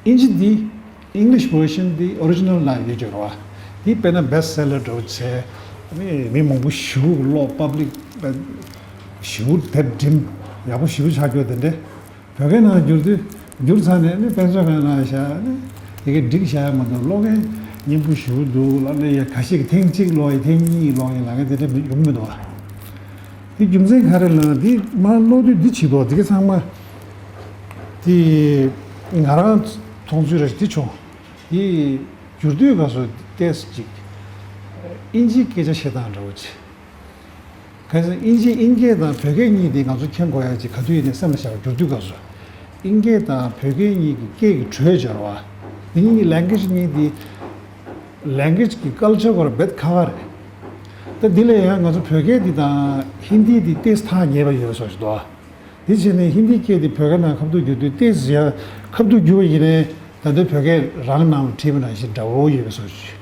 ཨིན་ཇི་འདི་English version འདི་original ནང་ཡོད་ཀྱི་རེད་བ། འདི་དཔེར་ན་best seller འདྲ་བོ་བྱས། ཨ་ནི་མི་མང་པོ་ཞེ་པོ་ཀློག་public ཞེ་པོ་དེབ་འགྲིམ་ཡག་པོ་ཞེ་པོ་ཆགས་རྒྱུ་དེ་འདྲ། བོད་སྐད་ནང་བསྒྱུར་དུས་བསྒྱུར་ཚར་ནས་ནི་དཔེ་མཛོད་ཁང་ནང་བཞག་ནས་དེ་གའི་སྒྲིག་བཞག་ཡ་མ་གཏོགས་ཀློག་མཁན་སྙན་པོ་ཞེ་པོ་འདུག་ལབ་ནས་ཡ་ཁ་ཤས་ཀྱིས་ཐེངས་གཅིག་ཀློག་ཡིན་ཐེངས་གཉིས་ཀློག་ཡིན་ལབ་མཁན་དེ་འདྲ་ཡོང་མི་འདུག་བ། དེ་རྒྱུ་མཚན་ག་རེ་ལབ་ན་འདི་མར་ཀློག་དུས་འདི་བྱེད་དོ་དེ་ག་ཚང་མ་དེ་ང་རང་མཐོང་ཚུལ་རེད་དེ་བྱུང་། དེ་བསྒྱུར་དུས་སྐབས་སུ་ཏོག་ཙམ་ཅིག་ཨིན་ཇིའི་སྐད་ཆ་བཤད་སྟངས་འདྲ་བོ་ཅིག་གལ་སྲིད་ཨིན་ཇི་ཨིན་སྐད་དང་བོད་སྐད་གཉིས་དེ་ང་ཚོ་མཁྱེན་དགོས་ཡ་ཅིག་ག་དུས་ཡིན་ནའི་སེམས་ལ་བཞག་བསྒྱུར་དུས་སྐབས་སུ། ཨིན་སྐད་དང་བོད་སྐད་གཉིས་ཀྱི་སྐད་ཀྱི་འགྲོས་སྦྱོར་བ། དེ་གཉིས་ཀྱི་language གཉིས་དེ། language གི་culture སྐོར་རྦད་ཁག་ཁག་རེད། ད་འདི་ལས་ཡང་ང་ཚོ་བོད་སྐད་འདི་དང་ཧིན་དི་འདི་ཏོག་ཙམ་ཐག་ཉེ་བ་ཡོད་པའི་བཟོ་ཞིག་འདུག་དེ་བྱས་ནས་ཧིན་དི་སྐད་འདི་བོད་སྐད་ནང་ཁ་ཐུག་བསྒྱུར་དུས་ཏོག་ཙམ་ཡང་ཁ་ཐུག་བསྒྱུར་བ་ཡིན་ནའི་ད་ལྟའི་བོད་སྐད་རང་ནང་ལ་བྲིས་པ་ནང་བཞིན་འདྲ་བོ་ཡོད་པའི་བཟོ་ཞིག་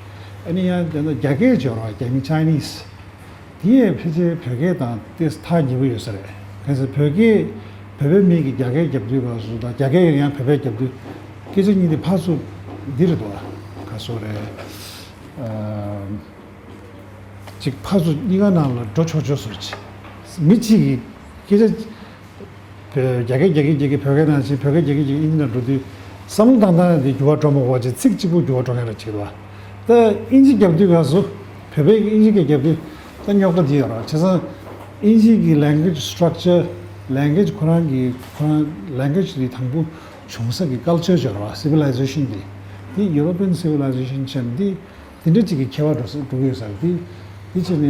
ཨ་ནི་ཡང་དེ་ནས་རྒྱ་སྐད་སྦྱོར་བ་རྒྱ་མི་Chinese། དེ་ཡང་ཕལ་ཆེར་བོད་སྐད་དང་ཏོག་ཙམ་ཐག་ཉེ་པོ་ཡོད་ས་རེད། གལ་སྲིད་བོད་སྐད་བོད་པའི་མི་གིས་རྒྱ་སྐད་རྒྱབ་དུས་སྐབས་སུ་དང་རྒྱ་སྐད་ཡང་བོད་པས་རྒྱབ་དུས་སྐད་ཆ་གཉིས་དེ་ཕར་ཚུར་འདི་རེད་འདུག་ག་སོགས་རེད། ཨ་ཅིག་ཕར་ཚུར་གཉིས་ཀ་ནང་ལ་འགྲོ་ཆོག་ཆོག་བཟོ་ཅིག་མི་གཅིག་གིས་སྐད་ཆ་བོད་རྒྱ་སྐད་རྒྱ་སྐད་རྒྱ་སྐད་བོད་སྐད་ནང་བཞིན་བོད་སྐད་རྒྱ་སྐད་རྒྱ་སྐད་ཨིན་ཇི་ནང་འགྲོ་དུས་བསམ་བློ་བཏང་སྟངས་དེ་འགྱུར་བ་འགྲོ་མ་དགོས་པ་ཅིག་ཚིག་གཅིག་པོ་འགྱུར་བ་འགྲོ་མཁན་རེ་ཅིག་འདུག་ག་ད་ཨིན་ཇི་རྒྱབ་དུས་སྐབས་སུ་བོད་པས་ཨིན་ཇི་སྐད་རྒྱབ་དུས་ད་རྙོག་དྲ་འདི་ཡོད་རེད། བྱས་ཙང་ཨིན་ཇི་གི་language structure language ཁོ་རང་གི་ཁོ་རང་language དེ་དང་པོ་བྱུང་ས་གི་culture སྦྱོར་བ་civilization དེ་དེ་European civilization ཅན་དེ་དེ་འདྲ་ཅིག་གི་ཁྱད་པར་འགྲོ་ས་འགྲོ་གི་ཡོད་ས་རེད། དེ་དེ་བྱས་ནས་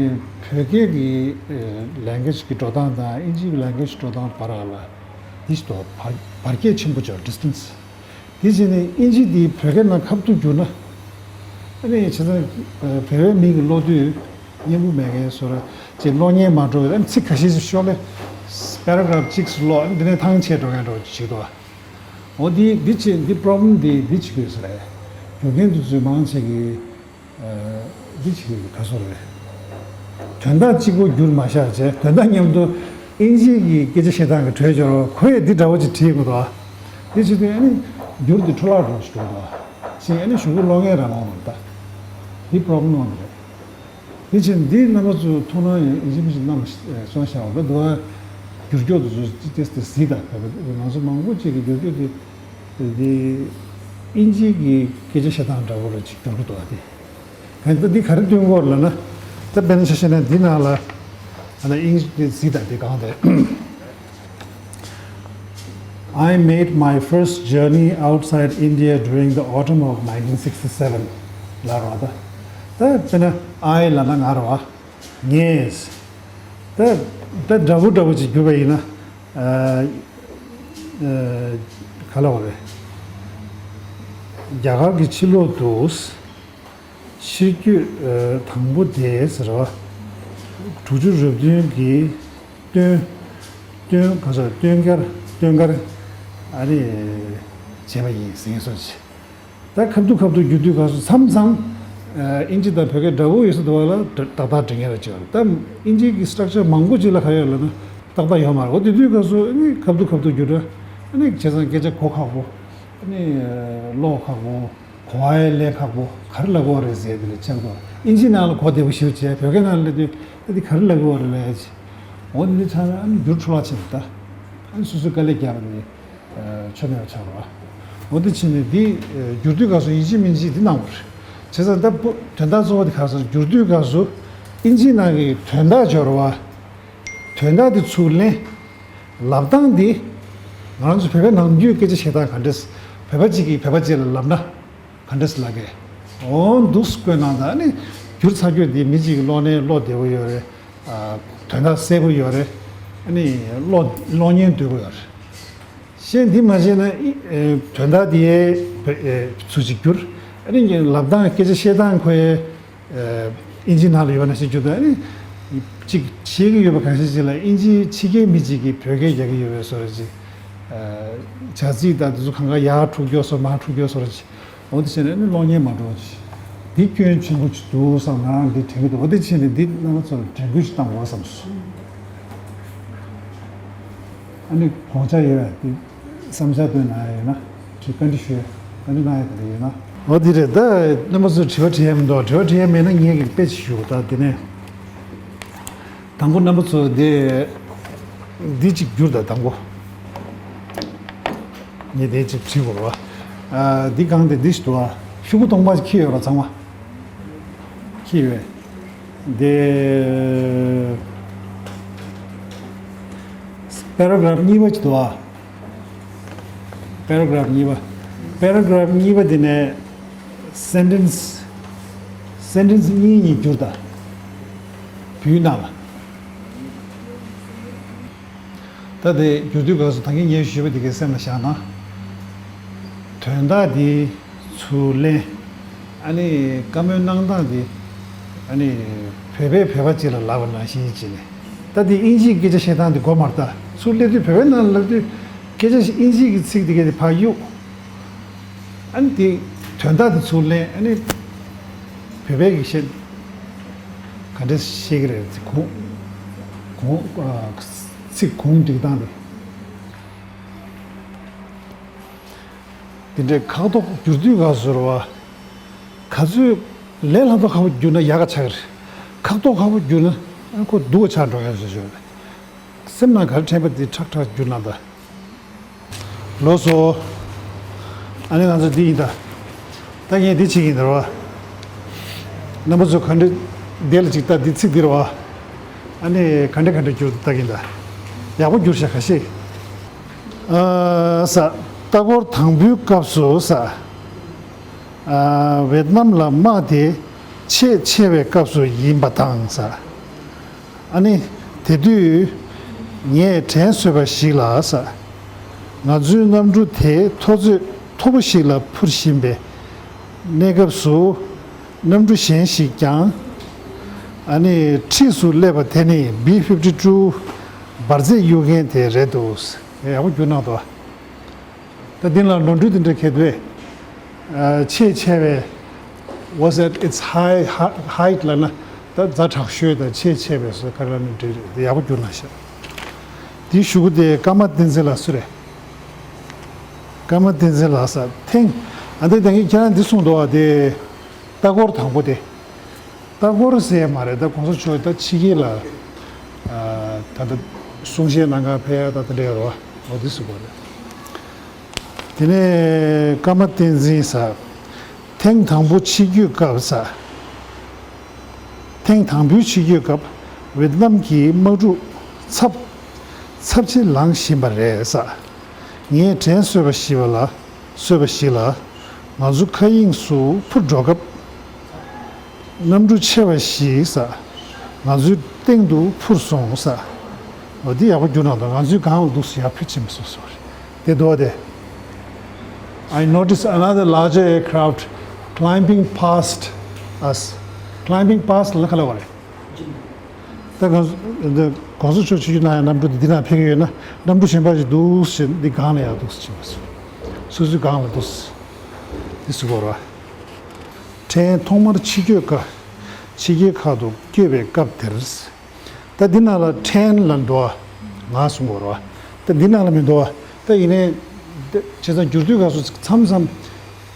བོད་སྐད་ཀྱི་language གི་འགྲོ་སྟངས་དང་ཨིན་ཇི་གི་language འགྲོ་སྟངས་བར་ལ་དེ་ཞིག་ཏུ་བར་བར་ཁྱད་ཆེན་པོ་ཅིག་distance དེ་བྱས་ནས་ཨིན་ཇི་འདི་བོད་སྐད་ནང་ཁ་ཐུག་བསྒྱུར་ན། ཨ་ནི་བྱས་ཙང་བོད་པའི་མི་གི་ཀློག་དུས་སྙན་པོ་མེད་མཁན་བཟོ་འདྲ་ཅིག་ཀློག་ཉན་མ་འགྲོ་བའི་ཨ་ནི་ཚིག་ཁ་ཤས་ཤིག་ཤོག་ལེ་paragraph གཅིག་ཙམ་ཀློག་ཨ་ནི་འདི་ནས་ཐང་ཆད་འགྲོ་མཁན་འདྲ་བོ་ཅིག་འདུག་འོ་འདི་འདི་ཅི་འདི་problem འདི་འདི་ཅིག་ཡོད་ས་རེད། བསྒྱུར་མཁན་དེ་ཚོས་མང་ཆེ་གིས་འདི་ཅིག་ག་སོ་རེད། དོན་དག་གཅིག་པོ་བསྒྱུར་མ་བཞག་བྱས་དོན་དག་མཉམ་དུ་ཨིན་ཇིའི་གི་སྐད་ཆ་བཤད་སྟངས་ཀྱི་བྲོས་སྦྱོར་བ་ཁོ་ཡས་འདི་འདྲ་བོ་ཅིག་བྲིས་དགོས་རེད། འདི་བྱེད་དུས་ཨ་ནི་བསྒྱུར་དེ་འཕྲོ་བརླག་འགྲོ་ཞིག་འགྲོ་འདུག་ཅིག་ཨ་ནི་གཞུག་གུ་ཀློག་མཁན་རང་དབང་མ་རེད་ད། འདི་problem དབང་དུ་རེད། དེ་ཕྱིར་འདིའི་རྣམ་པ་ཚོ་ཐུགས་སྣང་ཡིན་གཅིག་མིན་གཅིག་གནང་སོང་ཤག་འོ་ད་དུ་བ་བསྒྱུར་སྐྱོར་དུ་ཚོ་ཅི་ཏེས་ཏེ་གཟིགས་དང་བོད་པ་ང་ཚོ་མང་པོ་ཅིག་གིས་བསྒྱུར་སྐྱོར་དེ་དེ་ཨིན་ཇིའི་གི་སྐད་ཆ་བཤད་སྟངས་འདྲ་བོ་རེ་ཅིག་བསྒྱུར་གི་འདུག་ཨ། དེ་གང་ལྟར་འདི་ག་རེ་སྟོན་གྱི་ཡོད་རེད་ལབ་ན། ད་དཔེར་ན་ཆ་བཞག་ན་འདི་ནང་ལ་ཨ་ན་ཨིན་ཇི་དེ་གཟིགས་དང་དེ་གང་དེ། I made my first journey outside India during the autumn of nineteen sixty-seven ལབ་རེད་བ། ད་དཔེར་ན་I ལབ་ན་ང་རེད་བ། ངས། ད་ད་འདྲ་པོ་འདྲ་པོ་ཅིག་བསྒྱུར་བ་ཡིན་ན། ཨ་ཨ་ག་ལབ་དགོས་རེད། རྒྱ་གར་གྱི་ཕྱི་ལོག་ཏུ། ཕྱིར་སྐྱོད་དང་པོ་དེ་ཟེར་བ། དྲུག་ཅུ་རེ་བདུན་གྱི་སྟོན། སྟོན་ག་ཚོད་སྟོན་ཁར་སྟོན་ཁར་ཨ་རེ་བྱས་པ་ཡིན་ཟེར་སོང་ཅི། ད་ཁ་ཐུག་ཁ་ཐུག་བསྒྱུར་དུས་སྐབས་སུ་མཚམས་མཚམས་ཨིན་ཇི་དང་བོད་སྐད་འདྲ་བོ་ཡོད་ས་འདུག་བ་ལ་ཏག་ཏག་འབྲི་ངེས་རེད་ཅེས་པ་རེད། ད་ཨིན་ཇི་གི་structure མང་པོ་ཅིག་ལ་ག་ཡོད་ལབ་ན་ཏག་ཏག་ཡོད་མ་རེད། འོ་དེ་དུས་སྐབས་སུ་ཨ་ནི་ཁ་ཐུག་ཁ་ཐུག་བསྒྱུར་ར་ཨ་ནི་བྱས་ཙང་སྐད་ཆ་གོ་ཁག་པོ་ཨ་ནི་ཀློག་ཁག་པོ། གོ་བ་ལེན་ཁག་པོ་ག་རེ་ལབ་དགོས་རེད་ཟེར་དེ་ལ་ཆགས་འདུག་ཨིན་ཇི་ནང་ལ་གོ་བདེ་པོ་ཞེ་པོ་བྱས་བོད་སྐད་ནང་ལ་སླེབས་དུས་ཨ་འདི་ག་རེ་ལབ་དགོས་རེད་ལབ་ཡ་ཅིག་འོ་འདི་ཚང་མ་ཨ་ནི་འགྱུར་འཕྲོ་བརླག་ཕྱིན་པ་ད། ཨ་ནི་སོ་སོའི་དཀའ་ལས་རྒྱག་པ་ནི་ཆོ་མེད་པ་ཆགས་པ། འོ་དེ་ཕྱིན་ནས་འདི་བསྒྱུར་དུས་སྐབས་སུ་ཡིན་གཅིག་མིན་གཅིག་འདི་གནང་བ་རེད། བྱས་ཙང་ད་དོན་དག་གཙོ་བོ་དེ་ག་རེ་ཟེར་ན། བསྒྱུར་དུས་སྐབས་སུ་ཨིན་ཇིའི་ནང་གི་དོན་དག་སྦྱོར་བ། དོན་དག་དེ་ཚུར་ལེན། ལབ་སྟངས་འདི་ང་རང་ཚོ་བོད་པའི་ནམ་རྒྱུན་སྐད་ཆ་བཤད་སྟངས་ག་འདྲས། བོད་པ་གཅིག་གིས་བོད་པ་གཅིག་ལ་ལབ་ན་ག་འདྲས་ལབ་གས། འོ་འདུག་སེ་བཀོད་གནང་། ད་ནི་བསྒྱུར་ཚར་རྒྱུ་འདི་མི་གཅིག་གི་གློག་བརྙན་ཀློག་བདེ་པོ་ཡོད་རེད། ཨ། དོན་དག་གསལ་པོ་ཡོད་རེད། ཨ་ནི་ཀློག་གློག་བརྙན་བསྡུས་པོ་ཡོད་རེད། གཞན་འདི་མ་བྱས་ན་ཨི་ཨེ་དོན་དག་དེ་ཨེ་ཚུར་ཅིག་བསྒྱུར། ཨ་ནི་ལབ་སྟངས་སྐད་ཆ་བཤད་སྟངས་ཁོ་ཨེ་ཨིན་ཇི་ནང་ལ་ཡོད་པ་ནང་བཞིན་བསྒྱུར་ཏེ། ཨ་ནི་ཅིག་བྱེད་ཀྱི་ཡོད་པ་གང་ཤེས་ཅིག་ལ་ཨིན་ཇིའི་ཕྱི་རྒྱལ་མི་གཅིག་གིས་བོད་སྐད་རྒྱག་གི་ཡོད་པའི་བཟོ་འདྲ་ཅིག་ཨེ་བྱ་ཚིག་དང་དེ་ཚོ་གང་ག་ཡར་འཁྲུག་རྒྱུ་བཟོ་འདྲ། མར་འཁྲུག་རྒྱུ་བཟོ་འདྲ་ཅིག་འོ་དེ་བྱས་ནས་ནི་གློག་བརྙན་མ་འགྲོ་ཅིག་འདི་སྐྱོན་ཆེན་པོ་ཅིག་འདུག་བསམ། ང་རང་འདི་དྲན་གྱི་འདུག་འོ་དེ་བྱས་ནས་འདི་རྣམ་པ་ཚོར་དྲན་སྐུལ་ཞིག་བཏང་དགོས་བསམ་སོང་། ཨ་ནི་དགོངས་འཆར་ཡོད་པས་འདི་བསམ་འཆར་བཏོན་གནང་ཡ་ཡོད་ན་ཅིག་བཀའ་འདྲི་ཞུ། བཀའ་འདྲི་གནང་ཡ་དེ་འདྲ་ཡོད་ན། འོ་དེ་རེད། ད་རྣམ་པ་ཚོས་དྲི་བ་དྲི་ཡ་མི་འདུག་དྲི་བ་དྲི་ཡ་མེད་ན་ངས་ཀྱི་དཔེ་ཅིག་ཞུ། ད་དེ་ནས། དང་པོ་རྣམ་པ་ཚོ་འདི་འདི་གཅིག་བསྒྱུར་དང་། དང་པོ་ངས་འདི་གཅིག་བྲིས་དགོས་རེད་བ། ཨ། འདི་གང་དེ་འདི་ཞིག་འདུག་བ། ཤོག་གུ་སྟོང་པ་ཅིག་འཁྱེར་ཡོད་ར། ཚང་མ་འཁྱེར་ཡོད། འདི་པེ་ར་གྷ་རབ་གཉིས་པ་ཅིག་འདུག་བ། པེ་ར་གྷ་རབ་གཉིས་པ། པེ་ར་གྷ་རབ་གཉིས་པ་འདི་ནས་སེན་ཊེན་སི། སེན་ཊེན་སི་གཉིས་གཉིས་བསྒྱུར་དང་། བོད་ནང་ལ། ད་དེ་བསྒྱུར་དུས་སྐབས་སུ་ད་གིན་ངས་ཞུས་པ་དེ་གའི་སེམས་ལ་བཞག་ན། དོན་དག་འདི་ཚུར་ལེན། ཨ་ནི་བཀའ་མོལ་གནང་སྟངས་འདི། ཨ་ནི་བོད་པས་བོད་པ་གཅིག་ལ་ལབ་པ་ནང་བཞིན་བྱས་ནས། ད་འདི་ཨིན་ཇིའི་སྐད་ཆ་བཤད་སྟངས་འདི་གོ་མ་རེད། ད་ཚུར་སླེབས་དུས་བོད་པའི་ནང་ལ་ལབ་དུས་སྐད་ཆ་ཨིན་ཇིའི་གི་ཚིག་འདི་གའི་དེ་ཕར་གཡུག་ཨ་ནི་དེ་དོན་དག་དེ་ཚུར་ལེན། ཨ་ནི་བོད་པའི་གི་བཤད་ག་འདྲས་བཤད་ཀྱི་རེད། གོང་གོང་ཨ་ཚིག་གོང་སྒྲིག་སྟངས་དེ། དེ་འདྲའི་ཁག་ཐོག་བསྒྱུར་དུས་ག་ཟེར་བ། ག་ཚོད་ལས་སླ་པོ་ཁག་པོ་བསྒྱུར་ན་ཡག་ག་ཆགས་ཀྱི་རེད། ཁག་ཐོག་ཁག་པོ་བསྒྱུར་ན་ཨ་ཁོ་སྡུག་ག་ཆགས་འགྲོ་ཡ་ཟེར་ཞོར་རེད། སེམས་ནང་ག་རེ་དྲན་པ་དེ་ཁྲག་ཁྲག་བསྒྱུར་ན་ད། ལགས་སོ། ཨ་ནི་ང་ཚོ་འདི་ཡིན་ད། ད་ངས་འདི་བྱེད་ཀྱི་ཡིན་ད་རེད་བ། རྣམ་པ་ཚོ་ག་འདྲ་འདི་ལ་ཅིག་ལྟ། འདི་ཚིག་འདི་རེད་བ། ཨ་ནི་ག་འདྲ་ག་འདྲ་བསྒྱུར་ལྟ་གི་ཡིན་ད། ཡག་པོ་བསྒྱུར་ཤག་ཁ་ཤས། ཨ་ས། ལྟ་སྐོར་དང་པོའི་སྐབས་སུ་ས། ཨ། ཝེད་ནམ་ལ་དམག་དེ་ཆེས་ཆེ་བའི་སྐབས་སུ་ཡིན་པ་དང་ས། ཨ་ནི་དེ་དུས་ངས་དྲན་གསོས་པ་ཞིག་ལ་ས། ང་ཚོའི་གནམ་གྲུ་དེ་མཐོ་ཚད་མཐོ་པོ་ཞིག་ལ་འཕུར་བཞིན་པའི་གནས་སྐབས་སུ། གནམ་གྲུ་གཞན་ཞིག་ཀྱང་ཨ་ནི་འཁྲིས་སུ་སླེབས་པ་དེ་ནི་བི་ཕིབ་ཊི་ཊུ་འབར་རྫས་གཡུག་མཁན་དེ་རེད་འདུག་ཡག་པོ་བསྒྱུར་གནང་འདུག་ད་འདི་ལ་ནོར་འཁྲུལ་དེ་འདྲ་གས་འདུག་ཨ། ཆེས་ཆེ་བའི། Was at its high height ལབ་ན་ད་ཛ་དྲག་ཤོས་དང་ཆེས་ཆེ་བའི་སོ་ག་རེ་ལབ་ན་འགྲིག་རེད། ཡག་པོ་བསྒྱུར་གནང་ཤག་དེའི་གཞུག་གུ་དེ་ཀརྨ་བསྟན་འཛིན་ལགས་སུ་རེད། ཀརྨ་བསྟན་འཛིན་ལགས་ས་ཐེངས། ཨ། འདི་ད་གིན་ཁྱེད་རང་འདི་གསུངས་འདུག་བ། དེ་ལྟ་སྐོར་དང་པོ་དེ། ལྟ་སྐོར་ཟེར་ཡ་མ་རེད། ད་གོང་ས་མཆོག་ད་ཕྱི་རྒྱལ་ལ། ཨ། ད་ལྟ་གསུང་བཤད་གནང་གར་ཕེབས་ཡ་ད་དེ་འདྲ་ཡོད་རེད་བ། འོ་དེ་ཟེར་དགོས་རེད། དེ་ནས་ཀརྨ་བསྟན་འཛིན་ས། ཐེངས་དང་པོ་ཆིབས་བསྒྱུར་སྐབས་ས། ཐེངས་དང་པོའི་ཆིབས་བསྒྱུར་སྐབས་ཝེད་ནམ་གྱི་དམག་འཁྲུག་ཚབས་ཚབས་ཆེ་ལངས་བཞིན་པ་རེད་ས། ངས་དྲན་གསོས་པ་ཞིག་ལ། གསོས་པ་ཞིག་ལ། ང་ཚོ་མཁའ་དབྱིངས་སུ་འཕུར་འགྲོ་སྐབས། གནམ་གྲུ་ཆེ་བ་ཞིག་ས། ང་ཚོའི་སྟེང་དུ་འཕུར་སོང་ས། འོ་འདི་ཡག་པོ་བསྒྱུར་གནང་འདུག་ང་ཚོའི་སྒང་ལ་འདུག་སེ་ཡར་འཕུར་ཕྱིན་པ་སོ་སོ་རེད། དེ་འདུག་བ་དེ། I noticed another larger aircraft climbing past us. Climbing past ལ་ག་ལབ་པ་རེད། ད་གང་། འདི་གོང་ས་མཆོག་ཆིབས་བསྒྱུར་གནང་ཡ་གནམ་གྲུ་འདི་འདི་ན་ཕེབས་ཀྱི་ཡོད་ན། གནམ་གྲུ་གཞན་པ་ཞིག་འདུག་ཟེར་འདི་སྒང་ལ་ཡར་འདུག་ཟེར་ཕྱིན་པ་སོ། སོ་སོའི་སྒང་ལ་འདུག་ཟེར། འདི་ཟེར་དགོས་རེད་བ། ཕྲན་ཐོག་མར་ཕྱི་སྐྱོད་སྐབས། ཕྱི་རྒྱལ་ཁག་ཏུ་བསྐྱོད་པའི་སྐབས་དེར། ད་འདི་ནང་ལ་ཕྲན་ལ་འགྲོ་བ། ང་གསུང་དགོས་རེད་བ། ད་འདི་ནང་ལ་མི་འགྲོ་བ། ད་ཡིན་ནའི། ད་བྱས་ཙང་བསྒྱུར་དུས་སྐབས་སུ་མཚམས་མཚམས་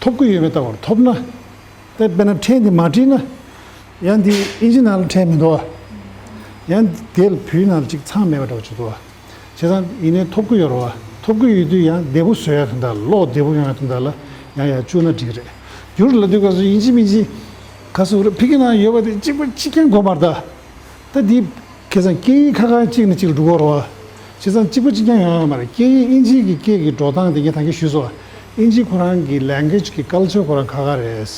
ཐོབ་ཀྱི་ཡོད་མེད་ལྟ་དགོས་རེད། ཐོབ་ན། ད་དཔེར་ན་ཕྲན་འདི་མ་བྲིས་ན། ཡང་འདི་ཨིན་ཇི་ནང་ལ་ཕྲན་མི་འདུག་བ། ཡང་དེ་ལ་བོད་ནང་ལ་ཅིག་ཚང་མེད་པ་འདྲ་བོ་ཅིག་འདུག་བ། བྱས་ཙང་ཡིན་ནའི་ཐོབ་ཀྱི་ཡོད་རེད་ ཐོབ་ཀྱི་ཡོད་དུས་ཡང་བདེ་པོ་བཟོ་ཡ་དོན་དག་ལ། ཀློག་བདེ་པོ་ཡོང་ཡ་དོན་དག་ལ་ཡང་ཡང་བཅུག་ན་འགྲིག་རེད། བསྒྱུར་ལབ་དུས་སྐབས་སུ་ཡིན་གཅིག་མིན་གཅིག་ག་སུ་རེད། ཕ་གི་ནང་ཡོད་པ་དེ་གཅིག་པ་གཅིག་རྐྱང་དགོས་མ་རེད་ད། ད་འདི་ཁ་སང་སྐད་ཡིག་ཁ་ཁ་གཅིག་ནས་གཅིག་ལ་འགྲོ་གི་ཡོད་རེད་བ། བྱས་ཙང་གཅིག་པ་གཅིག་རྐྱང་ཡོང་ཡ་མ་རེད། སྐད་ཡིག་དབྱིན་ཇི་གི་སྐད་ཀྱི་འགྲོ་སྟངས་དེ་ངས་ད་གིན་ཞུས་སོང་བ། དབྱིན་ཇི་ཁོ་རང་གི་language གི་culture ཁོ་རང་ཁ་ཁ་རེད།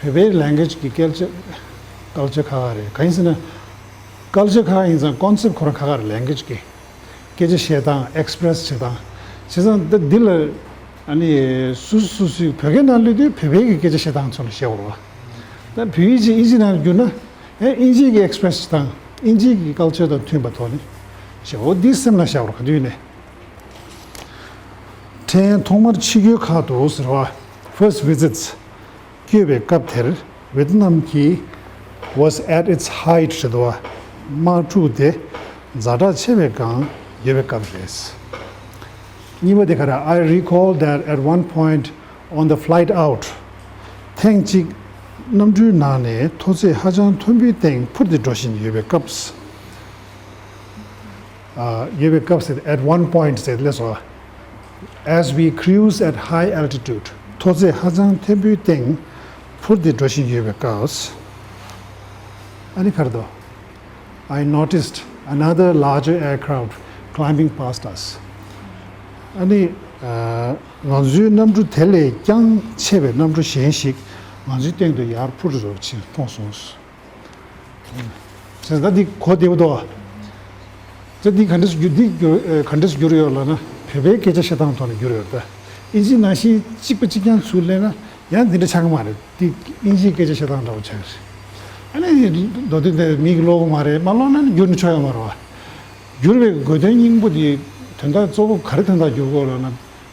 བོད་པའི་language གི་culture culture ཁ་ཁ་རེད། གང་ཡིན་ཟེར་ན། culture ཁ་ཁ་ཡིན་ཙང་concept ཁོ་རང་ཁ་ཁ་རེད། language གི་སྐད་ཆ་བཤད་སྟངས། express བྱེད་སྟངས། བྱས་ཙང་ད་འདི་ལ་ཨ་ནི་སུ་སུ་སུ་བོད་སྐད་ནང་སླེབས་དུས་བོད་པའི་གི་སྐད་ཆ་བཤད་སྟངས་ཚོ་ལ་བཤད་དགོས་རེད་བ། ད་བོད་ཡིག་ཅིག་དབྱིན་ཇི་ནང་བསྒྱུར་ན། ཨེ་དབྱིན་ཇི་གི་express བྱེད་སྟངས། དབྱིན་ཇི་གི་culture དང་མཐུན་པ་ཐོག་ནས་བཤད། འོ་འདི་སེམས་ལ་བཞག་རོགས། ག་དུས་ནས། ཕྲན་ཐོག་མར་ཕྱི་རྒྱལ་ཁག་ཏུ་ཟེར་བ། first visits བསྐྱོད་པའི་སྐབས་དེར། ཝེ་ཏི་ནམ་གྱི་was at its height རེད་དོ། དམག་འཁྲུག་དེ་ཛ་དྲག་ཆེ་བའི་སྒང་ཡོད་པའི་སྐབས་རེད། གཉིས་པ་དེ་ག་རེ། I recall that at one point on the flight out ཐེངས་གཅིག་གནམ་གྲུའི་ནང་ནས་མཐོ་ཚད་ཧ་ཅང་མཐོན་པོའི་སྟེང་འཕུར་ཏེ་འགྲོ་བཞིན་ཡོད་པའི་སྐབས། ཨ། ཡོད་པའི་སྐབས་ཟེར། at one point ཟེར་ལས་སོ། As we cruise at high altitude མཐོ་ཚད་ཧ་ཅང་མཐོན་པོའི་སྟེང་འཕུར་ཏེ་འགྲོ་བཞིན་ཡོད་པའི་སྐབས། ཨ་ནི་ག་རེ་འདུག I noticed another larger aircraft climbing past us. ཨ་ནི། ཨ། ང་ཚོའི་གནམ་གྲུ་དེ་ལས་ཀྱང་ཆེ་བའི་གནམ་གྲུ་གཞན་ཞིག་ང་ཚོའི་སྟེང་དུ་ཡར་འཕུར་རོགས་ཕྱིན་མཐོང་སོང་། བྱས་ཙང་འདི་གོ་བདེ་པོ་འདུག་ཨ། ད་འདི་ག་འདྲས་སུ་བསྒྱུར། འདི་བསྒྱུར། ཨེ། ག་འདྲས་སུ་བསྒྱུར་ཡོད་ལབ་ན། བོད་པའི་སྐད་ཆ་བཤད་སྟངས་ཐོག་ནས་བསྒྱུར་ཡོད་རེད་ད། དབྱིན་ཇི་ནང་བཞིན་གཅིག་པ་གཅིག་རྐྱང་ཚུར་ལེན་ན་ཡང་འདི་འདྲ་ཆགས་ཀྱི་མ་རེད། འདི་དབྱིན་ཇིའི་སྐད་ཆ་བཤད་སྟངས་འདྲ་པོ་ཆགས་ཀྱི་རེད། ཨ་ནི་མདོ་དོན་དེ་མིག་ཀློག་གི་མ་རེད། མ་ཀློག་ན་ནི་བསྒྱུར་ནས་ཆོག་ཡོད་མ་རེད་བ། བསྒྱུར་བའི་དགོས་དོན་སྙིང་པོ་དེ། དོན་དག་གཙོ་བོ་ག་རེ་དོན་དག་བསྒྱུར་དགོས་ལབ་ན།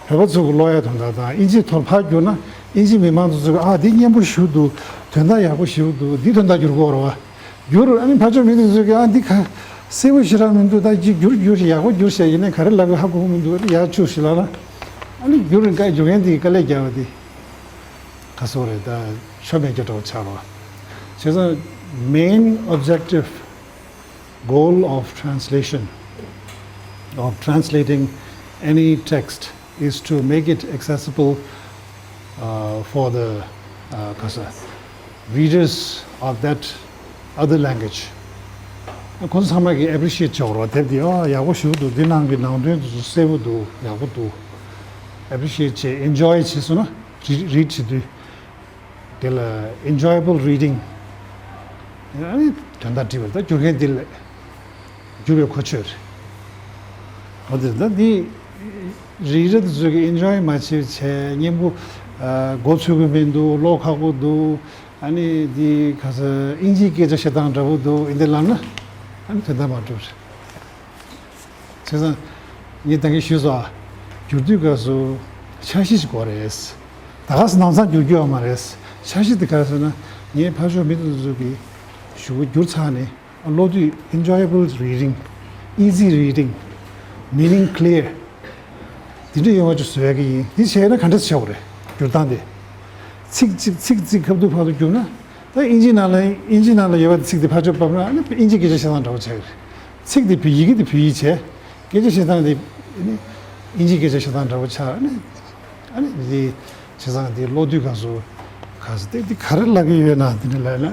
བོད་པ་ཚོ་གི་ཀློག་ཡ་དོན་དག་དང་། དབྱིན་ཇི་ཐོག་ཕར་བསྒྱུར་ན་དབྱིན་ཇི་མི་མང་ཚོ་ཚོས་ཨ་འདི་སྙན་པོ་ཞེ་པོ་འདུག་དོན་དག་ཡག་པོ་ཞེ་པོ་འདུག་འདི་དོན་དག་བསྒྱུར་དགོས་རེད་བ། བསྒྱུར། ཨ་ནི་ཕར་ཕྱོགས་མི་དེ་ཚོས་ཀྱིས་ཨ་འདི་ག་གསལ་པོ་ཞེ་དྲག་མི་འདུག་ད་ཅིག་བསྒྱུར་བསྒྱུར་ཞིག་ཡག་པོ་བསྒྱུར་ཞིག་ཡིན་ནའི་ག་རེ་ལབ་ཀྱི་ཧ་གོ་གི་མི་འདུག་ཡར་བཅུག་ཞིག་ལབ་ན། ཨ་ནི་བསྒྱུར་བཀའ་བསྒྱུར་མཁན་དེ་གིས་དཀའ་ལས་རྒྱག་པ་དེ། ག་སོག་རེད། ད་ཆོ་མེད་རྒྱུ་འདྲ་པོ་ཆགས་རོགས། བྱས་ཙང་main objective goal of translation, of translating any text, is to make it accessible, uh, for the, uh, ག་ས། readers of that other language. ཁོང་ཚོ་ཚང་མ་གིས་appreciate བྱེད་དགོས་རེད་བ། དེབ་འདི་ཨ་ཡག་པོ་ཞེ་པོ་འདུག་འདི་ནང་གི་ནང་དོན་དེ་ཚོ་གསལ་པོ་འདུག་ཡག་པོ་འདུག appreciate བྱེད། enjoy བྱེད་སོང་ན། read read བྱེད་དུས། དེ་ལ་enjoyable reading ཨ་ནི་དོན་དག་འགྲིག་པ་རེད། ད་བསྒྱུར་མཁན་དེ་ལ་བསྒྱུར་བའི་གོ་ཆོད་རེད། འོ་དེ་ད་འདི་reader དེ་ཚོས་ཀྱིས་enjoy མ་བྱས་བྱས་སྙན་པོ། ཨ། མགོ་ཚོད་ཀྱི་མི་འདུག་ཀློག་ཁག་པོ་འདུག་ཨ་ནི་འདི་ག་ས་དབྱིན་ཇིའི་སྐད་ཆ་བཤད་སྟངས་འདྲ་པོ་འདུག་འདི་ལབ་ན་ཨ་ནི་དོན་དག་མ་འགྲུབ་རེད། བྱས་ཙང་ངས་ད་གིན་ཞུས་སོང་ཨ། བསྒྱུར་དུས་སྐབས་སུ་འཆར་གཞི་ཞིག་དགོས་རེད། ད་ག་ས་ནམ་སང་བསྒྱུར་རྒྱུ་ཡོད་མ་རེད། འཆར་གཞི་དེ་ག་རེ་ཟེར་ན། ངས་ཕར་ཕྱོགས་མི་དེ་ཚོ་གི་ཞུ་བ་བསྒྱུར་ཚར་ནས། ཨ། ཀློག་དུས་enjoyable reading, easy reading, meaning clear འདི་འདྲ་ཡོང་བ་ཅིག་བཟོ་ཡག་གི་ཡིན། འདི་བྱས་ན་ག་འདྲ་བྱེད་དགོས་རེད། བསྒྱུར་སྟངས་དེ། ཚིག་གཅིག་ཚིག་གཅིག་ཁ་ཐུག་ཕར་ཚུར་བསྒྱུར་ན། ད་དབྱིན་ཇི་ནང་ལ། དབྱིན་ཇི་ནང་ལ་ཡོད་པའི་ཚིག་དེ་ཕར་ཕྱོགས་ཕབ་ན། ཨ་ནི་དབྱིན་ཇི་སྐད་ཆ་བཤད་སྟངས་འདྲ་པོ་ཆགས་ཀྱི་རེད། ཚིག་དེ་བོད་ཡིག་གི་དེ་བོད་ཡིག་བྱས། སྐད་ཆ་བཤད་སྟངས་དེ་ཨ་ནི་དབྱིན་ཇིའི་སྐད་ཆ་བཤད་སྟངས་འདྲ་པོ་ཆགས། ཨ་ནི། ཨ་ནི་འདི་བྱས་ཙང་འདི་ཀློག་དུས་སྐབས་སུ་ག་ས་དེ་འདི་ག་རེ་ལབ་ཀྱི་ཡོད་ན་འདི་འདྲ་ལབ་ན།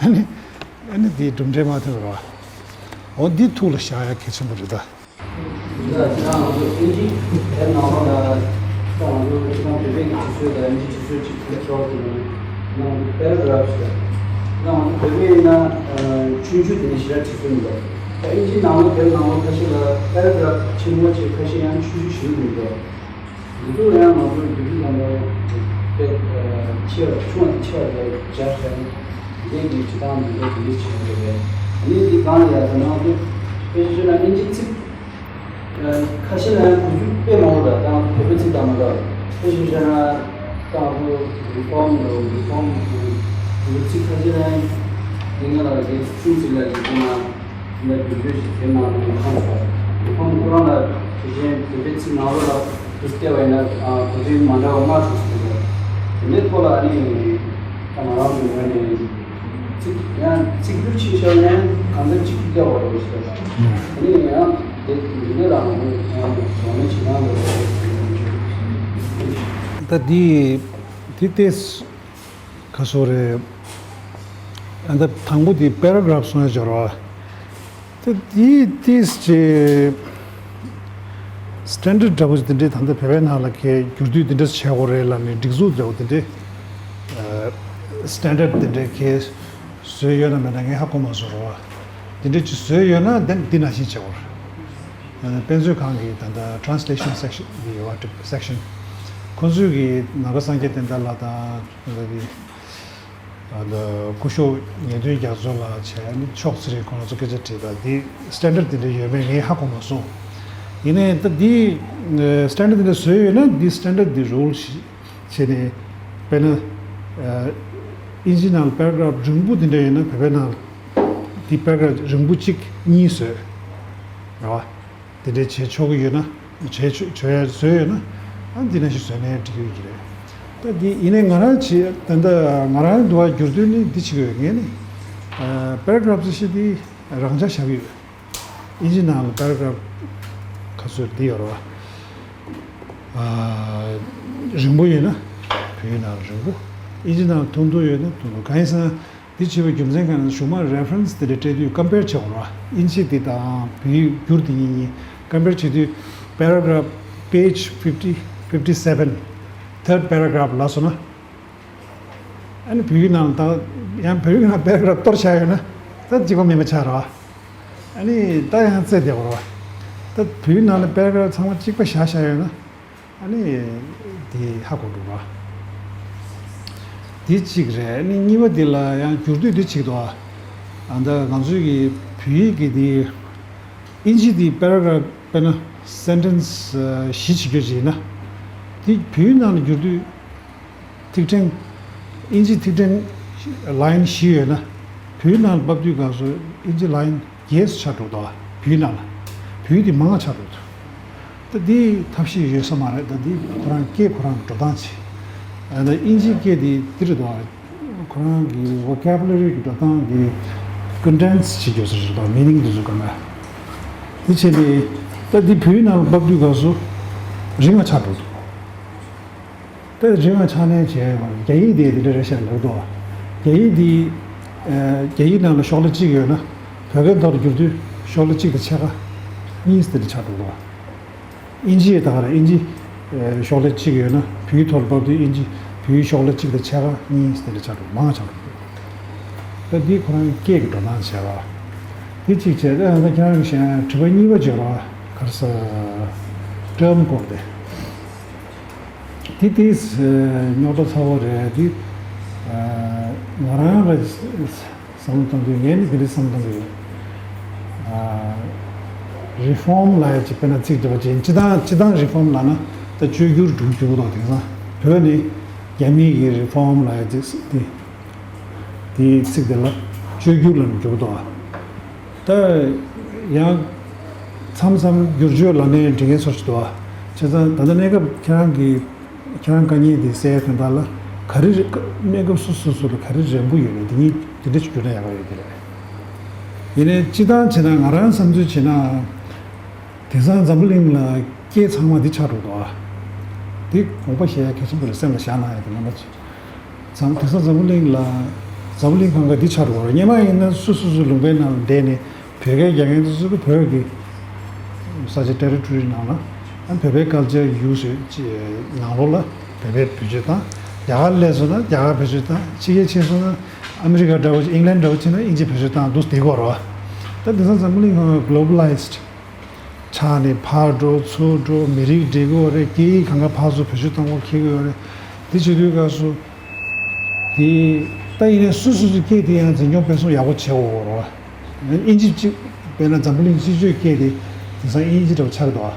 ཨ་ནི། ཨ་ནི་འདི་གྲུབ་འབྲས་མ་ཐོན་པ་རེད་བ། འོ་འདི་ཐུགས་ལ་བཞག་ཡ་གལ་ཆེན་པོ་རེད་ད། ཡིན་ལ་ཡང་ང་ཚོ་དབྱིན་ཇི་དེབ་ནང་ལོགས་ལ། ད་ང་ཚོ་ཁྱེད་རང་བོད་པའི་གི་བྲིས་སྲོལ་དང་དབྱིན་ཇིའི་བྲིས་སྲོལ་གཅིག་མིག་སོགས་ཀྱི་ནང་དུ་paragraph ཟེར། ད་ང་ཚོ་བོད་པའི་ཡིན་ན་ཆུང་ཆུང་དེ་ནས་ཞེ་དྲག་བྲིས་སྲོལ་མི་འདུག་ད་དབྱིན་ཇིའི་ནང་ལོགས་དེབ་ནང་ལོགས་ཁ་ཤས་ལ་paragraph ཆེན་མོ་བྱས། ཁ་ཤས་ཡང་ཆུང་ཆུང་ཞིག་མི་འདུག་འདི་ཚོ་ཡང་ང་ཚོ་བསྒྱུར་དུས་ཙམ་པ་དཔེ་ཆེ་བ། ཆུང་བ་དང་ཆེ་བ་དེ་སྦྱར་བྱས་ནས་འདི་གི་བྲིས་སྟངས་འདི་འདྲ་དེ་འདྲ་བྱས་ཡོད་རེད། ཨ་ནི་འདི་གང་ཡག་ཟེར་ན། ང་ཚོ་དཔེ་ཆ་བཤད་ན་དབྱིན་ཇི་ཚིག་ཁ་ཤས་ལ་ཡང་གོ་རྒྱུ་དཔེ་མང་པོ་འདུག་ད་ང་ཚོ་བོད་པའི་ཚིག་དང་མ་འདྲ་བ། དཔེ་ཆ་བཤད་ན་ད་ང་ཚོ་reform འདུག reform འདུག་ཚིག་ཁ་ཤས་ལ་ཡང་འདི་ང་ལ་རེ་ཟུང་ཚིག་ལ་ཡིན་ན། འདི་འདྲ་བསྒྱུར་བཅོས་ཤིག་དེབ་ནང་དུ་མི་ཁོང་སོང་། མི་ཁོང་ཁོ་རང་ལ་དེ་བཞིན་བོད་པའི་ཚིག་ནང་ལོགས་ལ་དུ་བལྟས་པ་ཡིན་ན། ཨ། གོ་དོན་མ་འདྲ་བ་མང་དུ་ཞིག་འདུག་དེ་འདྲའི་ཐོག་ལ་ཨ་ནི་ད་ང་རང་གི་ངོས་ནས་ཚིག་ཡང་ཚིག་སྒྱུར་བྱེད་བྱ་བ་ཡང་གང་འཚམ་ཅིག་བལྟས་པ་རེད་ཟེར། ཨ་ནི་ཡང་ དེ་འདི་ལའང་ཡང་གདོང་ལེན་བྱེད་སྟངས་ལ་ད་འདི་འདི་ཏེས་ག་སོ་རེད། ཨ་ད་དང་པོ་འདི་པེ་ར་གྷ་རབ་སོང་ཡ་སྦྱོར་བ། ད་འདི་ཏེས་ཅེ་སི་ཊན་ཌར་ཌི་འདྲ་པོ་ཞིག་འདི་འདྲའི་ད་ལྟ་བོད་པའི་ནང་ལ་གས་བསྒྱུར་དུས་འདི་འདྲ་བྱས་དགོས་རེད་ལབ་ནས་སྒྲིག་འཛུགས་འདྲ་པོ་འདི་འདྲའི་སི་ཊན་ཌར་ཌི་འདི་འདྲའི་གས་བཟོས་ཡོད་ན་མེད་ན་ངས་ཧ་གོ་མ་སོང་རོ། འདི་འདྲའི་ཅིག་བཟོས་ཡོད་ན་དེ་འདི་ནང་བཞིན་བྱེད་དགོས། དཔེ་མཛོད་ཁང་གི་ད་ལྟ་translation section འདི་ཡོད་པ་section ཁོ་ཚོས་ཀྱི་ནམ་མཁའ་སངས་རྒྱས་བསྟན་དར་ལགས་དང་ད་ལྟ་གི་ད་ལྟ་སྐུ་ཞབས་ཉན་ཐོས་རྒྱ་མཚོ་ལགས་བྱས་ནས་ཕྱོགས་ཚེ་རིང་ཁོང་ཚོ་སྐད་ཆ་དྲིས་དང་འདི་སི་ཊན་ཌར་ཌི་འདི་འདྲ་ཡོད་མེད་ངས་ཧ་གོ་མ་སོང་། ཡིན་ནའི་ད་འདི་སི་ཊན་ཌར་ཌི་འདི་འདྲ་བཟོས་ཡོད་ན་འདི་སི་ཊན་ཌར་ཌི་འདི་རུལ་ཞིག་བྱས་ནས་དཔེར་ན་ཨིན་ཇི་ནང་པེ་ར་གྷ་རབ་རིང་པོ་འདི་འདྲ་ཡོད་ན་བོད་པའི་ནང་འདི་པེ་ར་གྷ་རབ་རིང་པོ་གཅིག་གཉིས་བཟོས་རེད་བ། དེ་འདྲའི་བྱེད་ཆོག་གི་ཡོད་ན་བྱེད་ཆོག་བྱོས་བཟོས་ཡོད་ན་ཨ་འདི་ནང་བཞིན་བཟོས་ནའི་འགྲིག་གི་ཡོད་ཀྱི་རེད། ད་འདི་ཡིན་ནའི་ང་རང་བྱེད་ད་ལྟ་ང་རང་འདུ་བ་བསྒྱུར་དུས་ནི་འདི་བྱེད་ཀྱི་ཡོད་ངས་ནི་པེ་ར་གྷ་རབ་ཅིག་ཤི་འདི་རང་འཇགས་བཞག་གི་ཡོད། ཨིན་ཇི་ནང་ལ་པེ་ར་གྷ་རབ་ཁ་སོར་འདི་ཡོད་རེད་བ། རིང་པོ་ཡོད་ན་བོད་ཡིག་ནང་ལ་རིང་པོ། ཨིན་ཇི་ནང་ལ་ཐུང་ཐུང་ཡོད་ན་ཐུང་ཐུང་གང་ཡིན་ཟེར་ན། འདི་བྱེད་པའི་རྒྱུ་མཚན་གང་ཡིན་ན་གཞུག་མ་རེ་ཕ་རེན་སི་དེ་འདྲ་སྤྲད་དུས་ཀམ་པེར་བྱེད་དགོས་རེད་བ། ཨིན་ཇི་འདི་དང་བོད་ཡིག་བསྒྱུར་དེ་གཉིས་གཉིས་ཀམ་པེར་བྱེད་དུས་པེ་ར་གྷ་རབ་པེ་ཇི་ཕིབ་ཊི་ཕིབ་ཊི་སེ་ཝེན་ཐར་ཌི་པེ་ར་གྷ་རབ་ལབ་སོང་ན། ཨ་ནི་བོད་ཡིག་ནང་ད་ཡང་བོད་ཡིག་ནང་པེ་ར་གྷ་རབ་གཏོར་བཞག་ཡོད་ན་ད་གཅིག་པ་མིན་པ་ཆགས་རེད་བ། ཨ་ནི་ད་ཡང་རྩེད་བསྡད་དགོས་རེད་བ། ད་བོད་ཡིག་ནང་ལ་པེ་ར་གྷ་རབ་ཚང་མ་གཅིག་པ་བཞག་བཞག་ཡོད་ན། ཨ་ནི་དེ་ཧ་གོ་འགྲོ་བ། དེ་གཅིག་རེད། ཨ་ནི་གཉིས་པ་དེ་ལ་ཡང་བསྒྱུར་དུས་དེ་གཅིག་འདུག་ཨ་ད་ང་ཚོའི་གི་བོད་ཡིག་གི་དེ་ཨིན་ཇི་དེ་པེ་ར་གྷ་རབ་དཔེར་ན་སེན་ཊེན་སི་བཞི་བྱེད་རྒྱུ་ཅིག་ཡིན་ན། དེ་བོད་ཡིག་ནང་ལ་བསྒྱུར་དུས་ཐིག་ཕྲེང་ཨིན་ཇི་ཐིག་ཕྲེང་ལ་ཡིན་བཞི་ཡོད་ན། བོད་ཡིག་ནང་ལ་ཕབ་དུས་སྐབས་སུ་ཨིན་ཇི་ལ་ཡིན་བརྒྱད་ཆགས་འགྲོ་འདུག་བོད་ཡིག་ནང་ལ། བོད་ཡིག་དེ་མང་ཆགས་འགྲོ་འདུག་ད་འདི་ཐབས་ཤེས་ཡོད་ས་མ་རེད། ད་འདི་ཁོ་རང་སྐད་ཁོ་རང་འགྲོ་སྟངས་བྱེད། ད་ཨིན་ཇི་སྐད་དེ་འདི་རེད་འདུག་ཁོ་རང་གི་ཝོ་ཀེ་བུ་ལ་རི་གི་འགྲོ་སྟངས་དེ་ཀོན་ཌེན་སི་བྱེད་རྒྱུ་ཟེར་རེད་འདུག་མི་ནིང་དེ་ཚོ་ག་ན། དེ་བྱས་ནས་ད་འདི་བོད་ཡིག་ནང་ལ་ཕབ་དུས་སྐབས་སུ་རིང་བ་ཆགས་འགྲོ་འདུག་ད་རིང་བ་ཆགས་ནས་བྱས་ཡོད་པ་རྒྱ་ཡིག་དེ་འདི་འདྲ་རེད་ཤག་ལབ་འདུག་རྒྱ་ཡིག་འདི་རྒྱ་ཡིག་ནང་ལ་ཤོག་ལྷེ་གཅིག་ཡོད་ན་བོད་སྐད་ཐོག་ཏུ་བསྒྱུར་དུས་ཤོག་ལྷེ་གཅིག་དང་ཕྱེད་ཀ་གཉིས་དེ་འདྲ་ཆགས་འགྲོ་འདུག་ཨིན་ཇི་ཡི་ད་ག་རང་ཨིན་ཇི་ཤོག་ལྷེ་གཅིག་ཡོད་ན་བོད་ཡིག་ཐོག་ལ་ཕབ་དུས་ཨིན་ཇི་བོད་ཡིག་ཤོག་ལྷེ་གཅིག་དང་ཕྱེད་ཀ་གཉིས་དེ་འདྲ་ཆགས་འགྲོ་མང་ཆགས་འགྲོ་འདུག་ད་འདི་ཁོ་རང་སྐད་ཀྱི་འགྲོ་སྟངས་བྱས་པ་འདི་གཅིག་བྱས། ད་ཁྱེད་རང་གི་དྲི་བ་གཉིས་པ་བརྗོད་རོགས་ག་རེ་ཟེར་ཊརམ་སྐོར་དེ། དེ་དེ་རྙོག་དྲ་ཚ་བོ་རེད་དེ། ང་རང་ལ་བསམ་བློ་གཏོང་དུས་ངས་ནི་དེ་འདྲའི་བསམ་བློ་གཏོང་གི་ཡོད། རི་ཕོམ་ལབ་ཡ་ཅིག་དཔེར་ན་ཚིག་བརྗོད་པ་ཅིག་སྤྱི་བཏང་སྤྱི་བཏང་རི་ཕོམ་ལབ་ན་ད་བཅོས་བསྒྱུར་འགྲོ་རྒྱུ་དང་དེང་སང་བོད་ནི་རྒྱ་མིའི་གི་རི་ཕོམ་ལབ་ཡ་ཅིག་དེ། དེའི་ཚིག་དེ་ལ་བཅོས་བསྒྱུར་ལ་འཇུག་འདུག་ད་ཡང་མཚམས་མཚམས་བསྒྱུར་བཅོས་ལ་ནས་འགྲིག་མཁན་ཚོ་ཞིག་འདུག་བྱས་ཙང་ད་ལྟ་གནས་སྐབས་ཁྱེད་རང་གི་ཁྱེད་རང་དཀའ་ངལ་དེ་སེལ་དོན་དག་ལ་ག་རེ་རེད། གནས་སྐབས་སོ་སོ་སོ་ལ་ག་རེ་རན་པོ་ཡོད་ན་དེ་གཉིས་དེ་འདྲ་ཞིག་བསྒྱུར་ན་ཡག་པ་ཡོད་ཀྱི་རེད། ཡིན་ནའི་སྤྱི་བཏང་བྱས་ན་ང་རང་བསམ་ཚུལ་བྱས་ན་དེང་སང་འཛམ་བུ་གླིང་ལ་སྐད་ཚང་མ་འདི་ཆགས་འགྲོ་འདུག་ཨ། འདི་དགོངས་པ་བཞེས་ཡ་གལ་ཆེན་པོ་རེད། སེམས་ལ་བཞག་གནང་ཡ་དེ་རྣམ་པ་ཚོས། འཛམ་དེང་སང་འཛམ་བུ་གླིང་ལ་འཛམ་བུ་གླིང་སྒང་ག་འདི་ཆགས་འགྲོ་བ་རེད། སྔོན་མ་ཡིན་ན་སུ་སུ་སུ་ལུང་པའི་ནང་ལ་བསྡད་ནས་བོད་སྐད་རྒྱག་མཁན་དེ་ཚོ་གི་བོད་ཀྱི་ས་ཆ་ཊེ་རི་ཊོ་རི་ནང་ལ་ཨ་བོད་པའི་ཀལ་ཅར་ཡུ་སི་ནང་ལོགས་ལ་བོད་པའི་བེད་སྤྱོད་བཏང་། རྒྱ་གར་སླེབས་སོང་ན་རྒྱ་གར་བེད་སྤྱོད་བཏང་། ཕྱི་རྒྱལ་ཕྱིན་སོང་ན་ཨ་མི་རི་ཀ་འདྲ་བོ་ཨིང་ལན་འདྲ་བོ་ཕྱིན་ན་ཨིན་ཇི་བེད་སྤྱོད་བཏང་འདུག་བསྡད་ཀྱི་ཡོད་རེད་བ། ད་དེང་སང་འཛམ་བུ་གླིང་སྒང་ག་གོ་ལོ་བ་ལའི་ཛི་ཌི། ཆགས་ནས་ཕར་འགྲོ་ཚུར་འགྲོ་མི་རིགས་འབྲི་གི་ཡོད་རེད། སྐད་ཡིག་གང་ག་ཕར་ཚུར་བེད་སྤྱོད་གཏོང་གི་འཁེལ་གི་ཡོད་རེད། དེ་བྱེད་དུས་སྐབས་སུ་དེ་ད་ཡིན་ནའི་སོ་སོ་སོའི་སྐད་དེ་ཡང་འཛིན་སྐྱོང་སྤེལ་གསུམ་ཡག་པོ་བྱེད་དགོས་རེད་བ། ཨིན་ཇི་གཅིག་དཔེར་ན་འཛམ་བུ་གླིང་སྤྱི་སྤྱོད་སྐད་དེ་དེང་སང་ཨིན་ཇི་འདྲ་བོ་ཆགས་འདུག་བ།